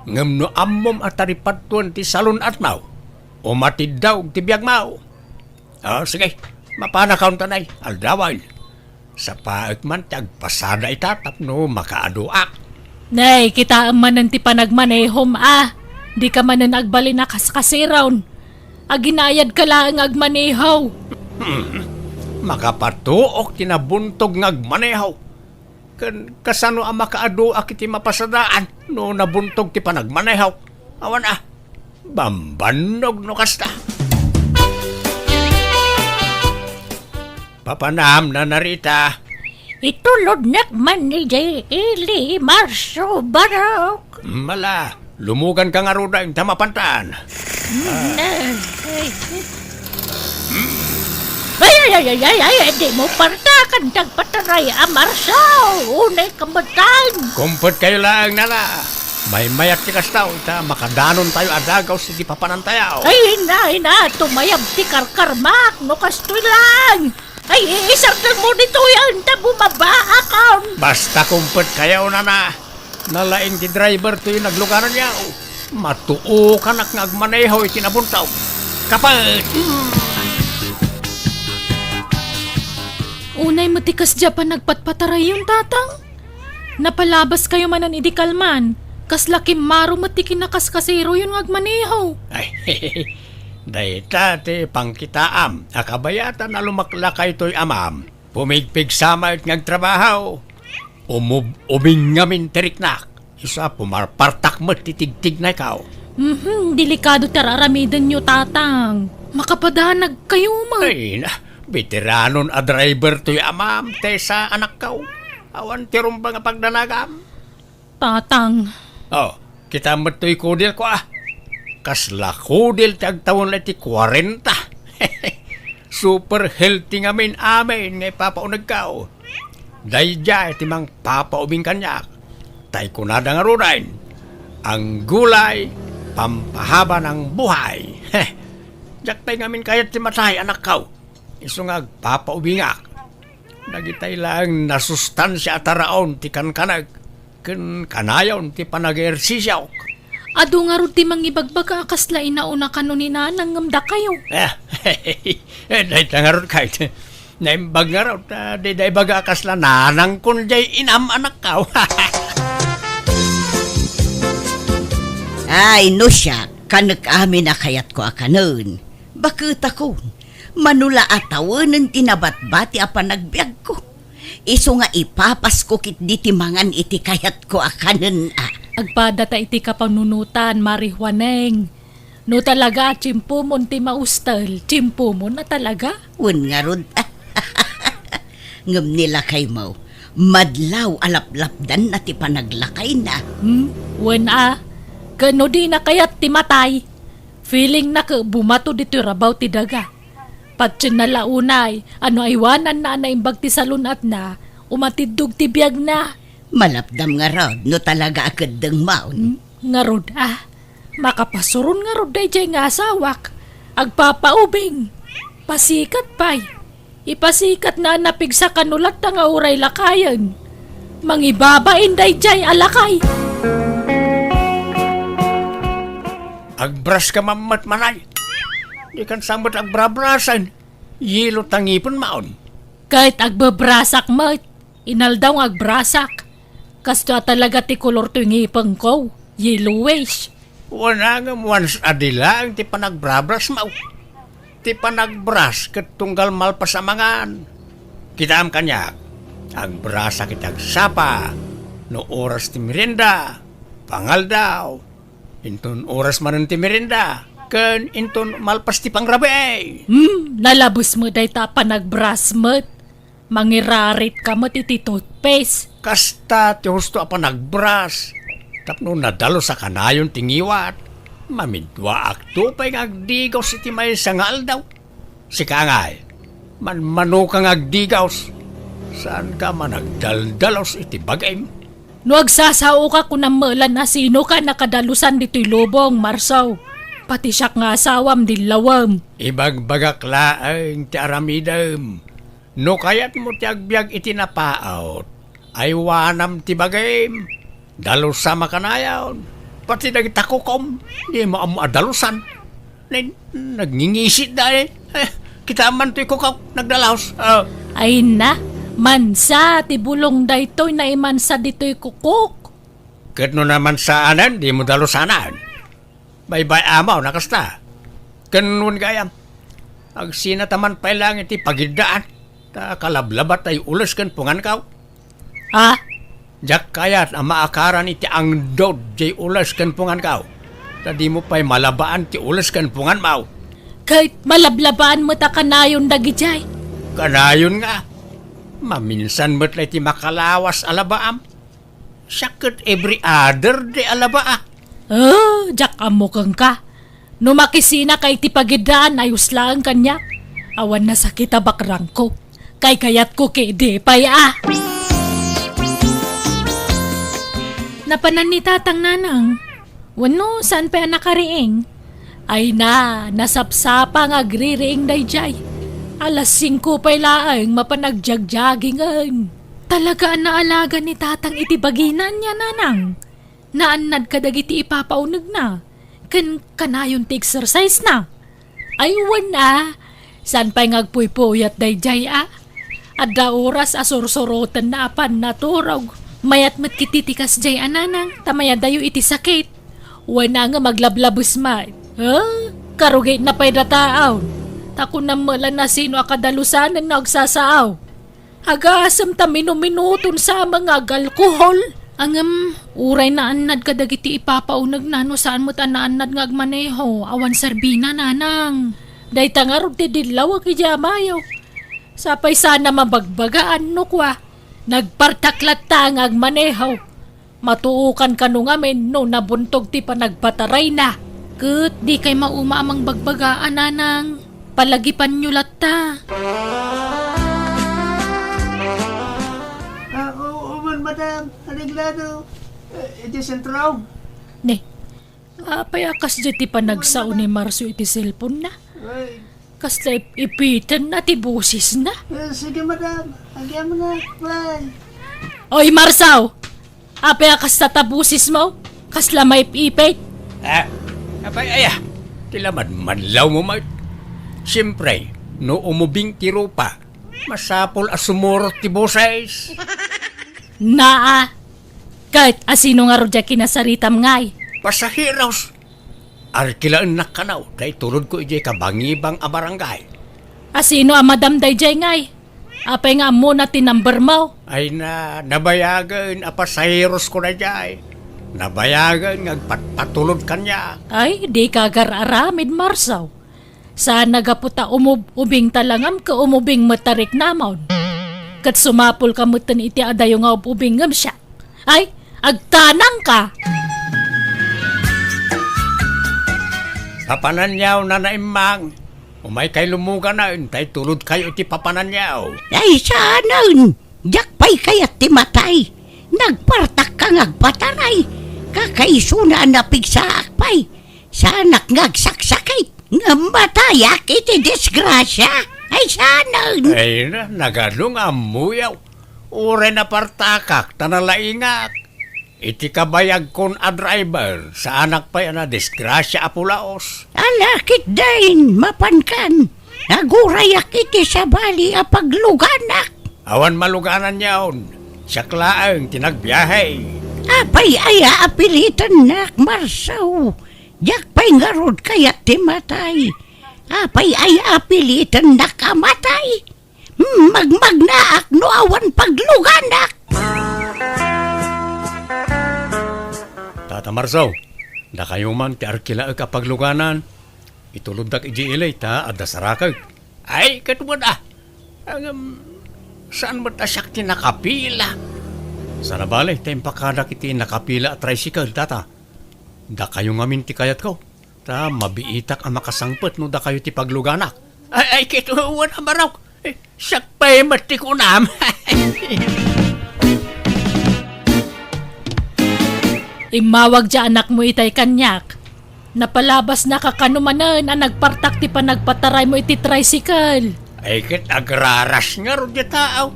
Ngem no ammom a taripadtuan ti salun-atmo, umatiddog ti biagmo. O, sige. Mapanakon ta, nay. Aldawan. Sapaek man ti agpasada ita tapno makaaduak. Nay, kitaem manen ti panagmanehom a. Dika manen agbalin a kaskasiron. Aginayadka laeng nga agmaneho. Hmm. Makapatuok ti nabuntog nga agmaneho. Ken kasano a makaaduak iti mapasadaan no nabuntog ti panagmanehok? Awan a, bambannog no kasta. Papanam, Nana Rita. Itulodnak man idiay ili, Marso Barok. Mala, lumuganka ngaruden ta mapantan. Mm, eh, eh. Ay, ay, ay, ay, ay, ay, di mo partakan ti agpataray a Marso. Unay kamatan. Kumpetkayo laeng, Nana. Maymayat ti kasta, ta makadanontayo a dagaw siti papanantayo. Ay, ina, ina, tumayab ti karkarmak, no kastoy lang. Ay, isardengmo ditoy, anta bumabaakon. Basta kumpetkayo, Nana. Nalaing ti driver toy naglugaranyo. Matuokanak nga agmaneho iti nabuntog. Kapet! Mm. Unay met ti kasdiay a panagpatpatarayon, Tatang. Napalabaskayo manen idi kalman. Kasla kimmaro met ti kinakaskasiroyon nga agmaneho. Ay, dayta ti pangkitaam a kabayatan a lumaklakay toy amam. Pumigpigsa met nga agtrabaho. Umub-, ubing ngamin ti riknak. Isu a pumarpartak met ti tigtignayko. Mhm, delikado ti ar-aramidenyo, Tatang. Makapadanagkayo met. Ay, na, beteranon a driver toy amam, Tessa, anakko. Awan ti rumbeng a pagdanagam. Tatang. O, kita met toy kudelko, a. Kasla kudel ti agtawen la iti kuarenta. Super healthy ngamin amin nga ipapaunegko. Daydiay ti mangpapaubing kaniak. Tay kunada ngaruden, ang gulay, pampahaba ng buhay. Diak pay ngamin kayat ti matay, anakko. Isu nga agpapaubingak. Dagitay laeng nasustansia a taraon ti kankanek ken kanayon ti panag-ehersisiok. Adu ngarud ti mangibagbaga a kasla inauna kano ni Nanang ngem dakayo. Eh, eh, dayta ngarud kayat. Naimbag ngarud, ah, dayta ibaga a kasla nanangkon jay inam, anakko. Ay, no siak, kanek amin a kayatko a kanen. Baketakon, mano la a tawenen ti nabatbati a panagbiagko. Isu nga ipapasko ketdi ti mangan iti kayatko a kanen a. Agpadata iti kapanunotan, Mari Juaneng. No talaga a tiempomon ti maustel, tiempomon a talaga? Wen ngarud. Ngem ni lakaymo, madlaw a laplapdanna ti panaglakayna. Hmm? Wen a, ken no dina kayat ti matay, feelingna ket bumato ditoy rabaw ti daga. Patienna la unay a no aywananna a naimbag ti salun-atna, umatiddog ti biagna. Malapdam ngarud no talaga a keddengmon. Hmm? Ngarud a, makapasuron ngarud daydiay nga asawak. Agpapaubing. Pasikat pay. Ipasikatna a napigsa kano latta nga uray lakayen. Mangibabain daydiay a lakay. Agbrush ka man met, manay. Dikan sa met agbrabrasen. Yelo ta ngipenmon. Ket agbebrasak met. Inaldaw nga agbrasak. Kasto a talaga ti kolor toy ngipenko. Yellowish. Wen a ngem once a day laeng ti panagbrabrasmo. ti panagbras ket tunggal malpas a mangan. Kitaem kaniak, agbrasak iti agsapa, no oras ti merienda, pangaldaw, inton oras manen ti merienda, ken inton malpas ti pangrabii. Hmm, nalabes met dayta a panagbras met. Mangirarit ka met iti toothpaste. Kasta ti husto a panagbras. Tapno nadalus a kanayon ti ngiwat, mamidwaakto pay nga agdigaws iti maysa nga aldaw. Sika ngay, manmanoka nga agdigaws. Saanka managdaldalus iti bagim. No agsasaoka, kunam met la no sinoka a nakadalusan ditoy lubong, Marsaw. Pati siak nga asawam, dillawem. Ibagbagak laeng ti aramidem. No kayatmo ti agbiag iti napaut, aywanam ti bagim. Dalusam a kanayon. Pati dagita kukom, dimo ammo a dalusan. Nen, nagngingisit da, eh. Eh, kitaem man toy kukok, nagdalaus. Ah. Ay na, mansa ti bulong daytoy, naimansa ditoy kukok. Ket no namansaanen, dimo dalusanan. Baybay-amaw, nakasta. Ken wen gayam, agsinataman pay laeng iti pagiddaan, ta kalablaba tay ules ken pungankaw. Ah? Diak kayat a maakaran iti angdod jay ules ken pungankaw, ta dimo pay malabaan ti ules ken punganmaw. Ket malablabaan met a kanayon dagijay. Kanayon nga, maminsan met la iti makalawas a labaam. Siak ket every other day a laba, ah. Oh, diak ammo kenka. No makisinaka iti pagiddaan, ayos laeng kaniak. Awan nasakit a bakrangko. Kaykayatko ketdi pay, ah. Napanan ni Tatang, Nanang? Wenno, saan pay a nakariing? Ay na, nasapsapa nga agririing daydiay. Alas singko pay laeng mapan agjagjagingen. Talaga a naalaga ni Tatang iti bagina ania, Nanang? Naannad kadagiti ipapaunegna, ken kanayon ti exercise na. Ay, wen a, saan pay nga agpuypuyat daydiay a? Adda oras a sursurotenna a pannaturog. Mayat met ketdi ti kasdiay a, Nanang, ta mayadayo iti sakit. Wen a nga aglablabes met. Ah, karugitna pay dataon. Ta kunam met la no sino a kadalusanen no agsasaaw. Agasem ta minuminuton sa nga agalkohol. Ngem, uray naannad kadagiti ipapaunegna no saan met a naannad nga agmaneho, awan serbina, Nanang. Dayta ngarud ti dillawek idiay a mayo. Sapay sana mabagbagaan no kua, nagpartak latta nga agmaneho. Matuokan kano ngamin no nabuntog ti panagpatarayna. Ket dikay mauma a mangbagbaga a, Nanang. Palagipanyo latta. Ah, oo, oo man, madam. Areglado. Eh, iti sentro. Ne, apay a kasdiay ti panagsao ni Marso iti cellphone na? Ay. Kasla ip-, ipitenna ti bosesna. Eh, sige, madam. Agyamna. Bye. Oy, Marsaw! Apay a kasta ta bosesmo? Kasla maip-ipit? Ah, apay aya? Ti lamadmadlawmo met. Siempre, no umubing ti rupa, masapul a sumurot ti boses. Naa, ket asino ngarud diay kinasaritam ngay? Pasaheros. Arkilaennak kano ta itulodko idiay kabangibang a barangay. Asino a madam daydiay ngay? Apay nga ammona ti numbermo? Ay na, nabayagen a pasaherosko daydiay. Nabayagen nga agpatpatulod kaniak. Ay, dika agar-aramid, Marsaw. Saan a gapu ta umub-, ubingta la ngem ket umubing met ta riknamon. Ket sumapulka metten iti adayo nga ub-ubing ngem siak. Ay, agtanangka! Papananyaw, Nana Immang. Umaykay lumuganen, ta itulodkayo iti papananyaw. Ay, saanen! Diak pay kayat ti matay. Nagpartakka nga agpataray. Kakaisuna a napigsaak pay. Saanak nga agsaksakit. Ngem matayak iti disgrasia. Ay, saanen! Ay na, nagano nga ammoyaw? Uray napartakak ta nalaingak. Iti kabayagkon a driver, saanak pay a nadisgrasia a pulaos. Ala, ketdin, mapankan. Nagurayak iti sabali a pagluganak. Awan malugananyon. Siak laeng ti nagbiahe. Apay aya a pilitennak, Marsaw? Diak pay ngarud kayat ti matay. Apay aya a pilitennak a matay? Hmm, magmagnaak no awan pagluganak. Tata Marso, dakayo man ti arkilaek a pagluganan. Ituloddak idiay ili ta adda sarakek. Ay, ket wen a. Ngem, saan met a siak ti nakapila? Saan a bale ta impakadak iti nakapila a tricycle, tata. Dakayo ngamin ti kayatko. Ta mabiitak a makasangpet no dakayo ti pagluganak. Ay, ay, ket wen a, Marok. Eh, siak pay met ti kunam. Immawag ti anakmo itay kaniak. Napalabasnaka kano manen a nagpartak ti panagpataraymo iti tricycle. Ay, ket agraras ngarud ti tao.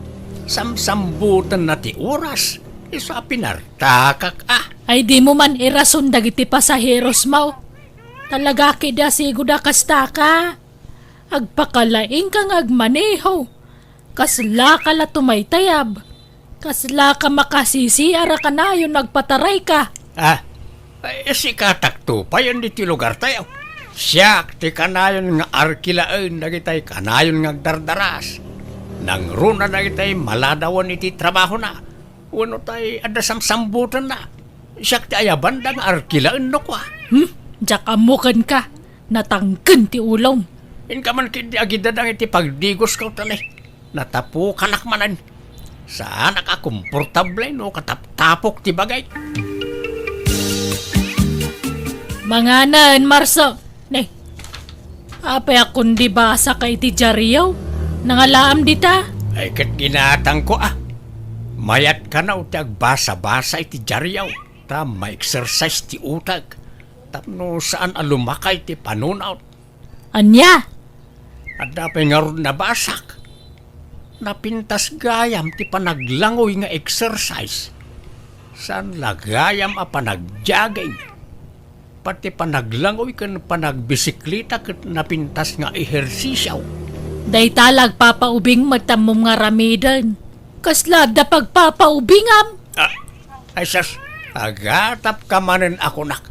Samsambutenna ti oras. Isu a pinartakak a. Ay, dimo man irason dagiti pasaherosmo. Talaga ketdi a sigud a kastaka. Agpakalaingka nga agmaneho. Kaslaka la tumaytayab. Kaslaka makasisiar a kanayon nga agpatarayka. Ah, ay, sikatakto payen ditoy lugartayo. Siak ti kanayon nga arkilaen dagitay kanayon nga agdardaras. Nangruna dagitay maladawen iti trabahona. Wenno tay adda samsambutenna. Siak ti ayabanda nga arkilaen no kua. Hmm? Diak ammo kenka. Natangken ti ulom. Inka man ketdi agidadang iti pagdigosko, ta ne, natapukanak manen. Saanak a komportable no kataptapok ti bagay. Manganen, Marso. Ne, apay a kundi basaka iti diario? Nangalaam dita? Ay, ket ginatangko a. Mayat kano ti agbasa-basa iti diario, ta ma-exercise ti utek, tapno saan a lumakay ti panunot. Ania? Adda pay ngarud nabasak. Napintas gayam ti panaglangoy nga exercise. Saan la gayam a panagjogging. Pati panaglangoy ken panagbisikleta ket napintas nga ehersisio. Dayta la agpapaubing met ammom nga aramiden. Kasla adda pagpapaubingam? Ah, ay sus, agatapka manen a kunak.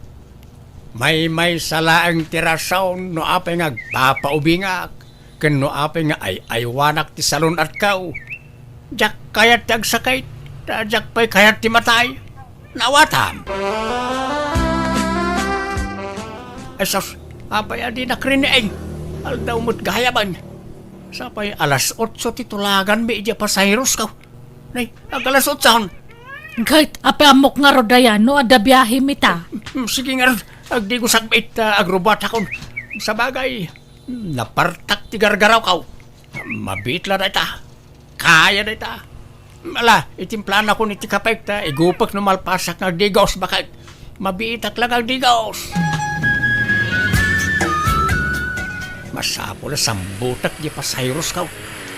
Maymaysa laeng ti rason no apay nga agpapaubingak ken no apay nga ay-aywanak ti salun-atko. Diak kayat ti agsakit, ta diak pay kayat ti matay. Naawatam. Ay sus, apay a dinak rinniing? Aldaw met gayamen. Sapay alas otso ti tulaganmi idiay pasaherosko. Nay, ag-alas otson. Ket, apay ammok ngarud aya no adda biahemi ta? Mm, sige ngarud, agdigosak met, ah, agrubatakon. Sabagay, napartak ti gargarawko. Mabiit la dayta. Kaya dayta. Ala, itimplanakon iti kapek ta igupek no malpasak nga agdigos, baket. Mabiitak la nga agdigos. Masapul a sambutek ti pasaherosko.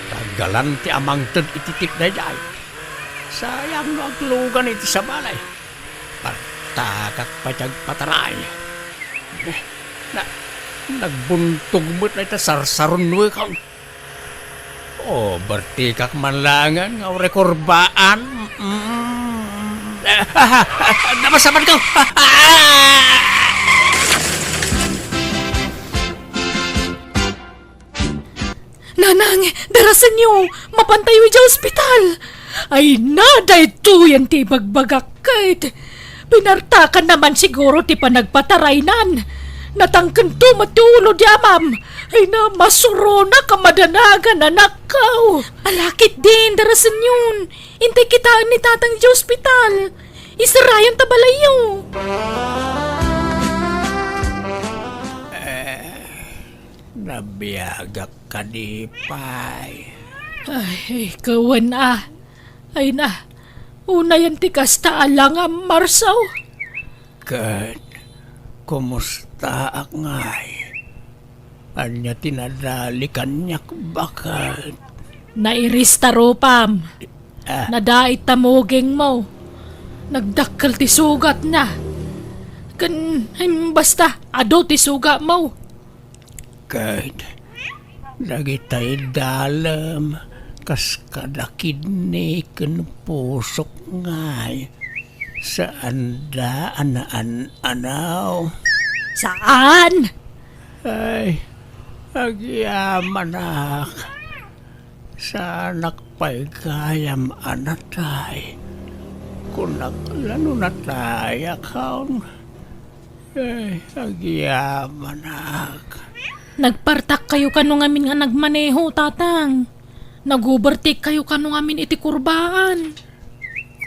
Ta galanti a mangted iti tikdayday. Sayang no aglugan iti sabali. Partakak pay ti agpataray. Eh, na, nagbuntog met dayta sarsarunoekon. Oh, bertikak man laengen nga urekurbaan. Mm. Ah, ah, ah, ah, napasamanko. Ah! Nanang, darasenyo, mapantayo idiay ospital. Ay na, daytoyen ti ibagbagak ket. Pinartakanna man siguro ti panagpataraynan. Natangkento met ti ulo di amam. Ay na, masuronak a madanagan, anakko. Ala ketdin, darasenyon. Intay kitaen ni tatang idiay ospital. Isarayon ta balayyo. Eh, nabiagak kadi pay. Ay, kawen a. Ay na, unayen ti kasta a langam, Marso. Ket, kumustaak ngay? Ania ti nadali kaniak, baket? Nairis ta rupam. Ah. Nadait ta mugingmo. Nagdakkel ti sugatna. Ken, em, basta, adu ti sugatmo. Ket dagitay dalem kas kada kidney ken pusok ngay, saanda a naan-anaw. Saan? Ay, Agyamanak. Saanak pay gayam a natay. Kunak la no natayakon. Ay, agyamanak. Nagpartak kayo kano ngamin nga nagmaneho, Tatang. Nag-overtake kayo kano ngamin iti kurbaan.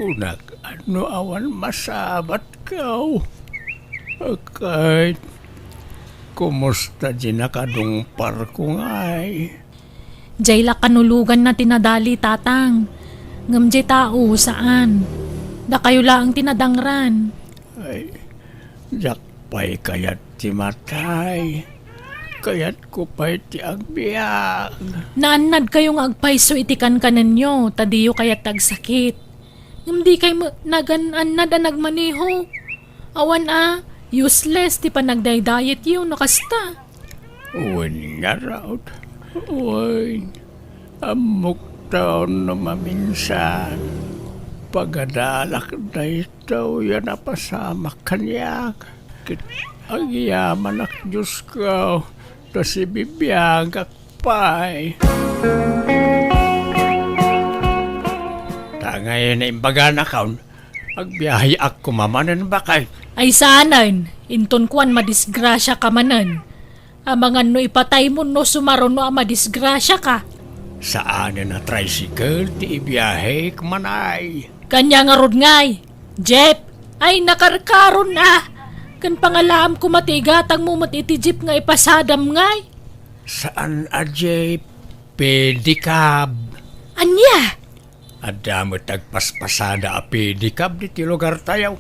Kunak, no awan masabatkaw. Ket, kumusta di nakadungparko ngay? Jay la kanuloganna ti nadali, Tatang. Ngem jay tao, saan. Dakayo laeng ti nadangran. Ay, diak pay kayat ti matay. Kayatko pay ti agbiag. Naannadkayo nga agpayso iti kankanenyo, ta diyo kayat ti agsakit. Ngem dikay met nagan-annad a nagmaneho. Awan a, useless ti panagdaydayetyo no kasta. Wen ngarud. Wen. Ammok taon no maminsan. Pagadalak daytoy a napasamak kaniak. Ket agyamanak, Diosko, ta sibibiagak pay. Ta ngay naimbaganak, agbiaheak koma manen, baket. Ay saanen, inton kuan madisgrasiaka manen. Amangan no ipataymo no sumaruno a madisgrasiaka. Saanen a tricycle ti ibiahek manay. Kaniak ngarud ngay, Jeff, ay nakarkaron a. Ken pangalaam koma ti igatangmo met iti jeep nga ipasadam ngay. Saan a jeep, pedicab. Ania? Adda met agpaspasada a pedicab ditoy lugartayo.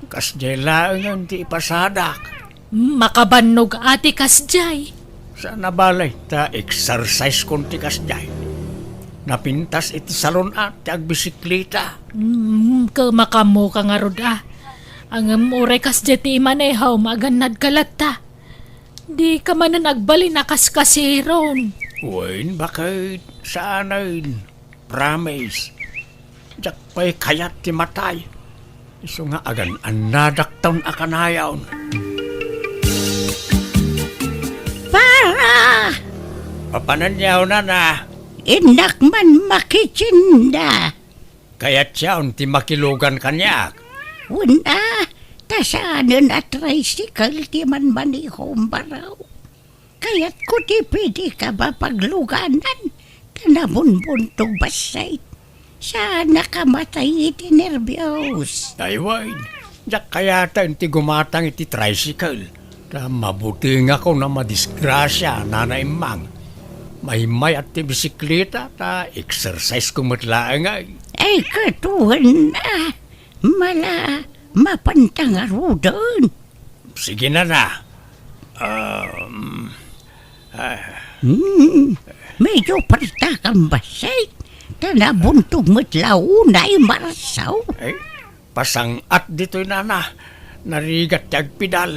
Kasdiay laengen ti ipasadak. Makabannog a ti kasdiay. Saan a bale, ta exercise kon ti kasdiay. Napintas iti salon a ti agbisikleta. Mm, kemaka ngarud a. Ngem uray kasdiay ti imanehom, agannadka latta. Dika manen agbalin a kaskasiron. Wen, baket, saanen. Promise. Diak pay kayat ti matay. Isu nga agan-annadakton a kanayon. Para! Papananyaw, nana. Innak man makitsinda. Kayatyon ti makilugan kaniak. Wen a, ta saanen a tricycle ti manmanehom, baro. Kayatko ti pedicab a pagluganan, ta nabunbuntog bassit. Saanak a matay iti nerbios. Ay wen, diak kayaten ti gumatang iti tricycle. Ta mabutengakon a madisgrasia, Nana Immang. Maymayat ti bisikleta, ta exercise ko met laeng ay. Ay, ket wen a, mala, mapanta ngaruden. Sige, nana. Um, ah. Hmm, medyo partakan bassit. Ta nabuntog met la unay marsaw. Ay, pasang-at ditoy, nana. Narigat ti agpidal.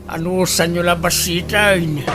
Anusanyo la bassiten?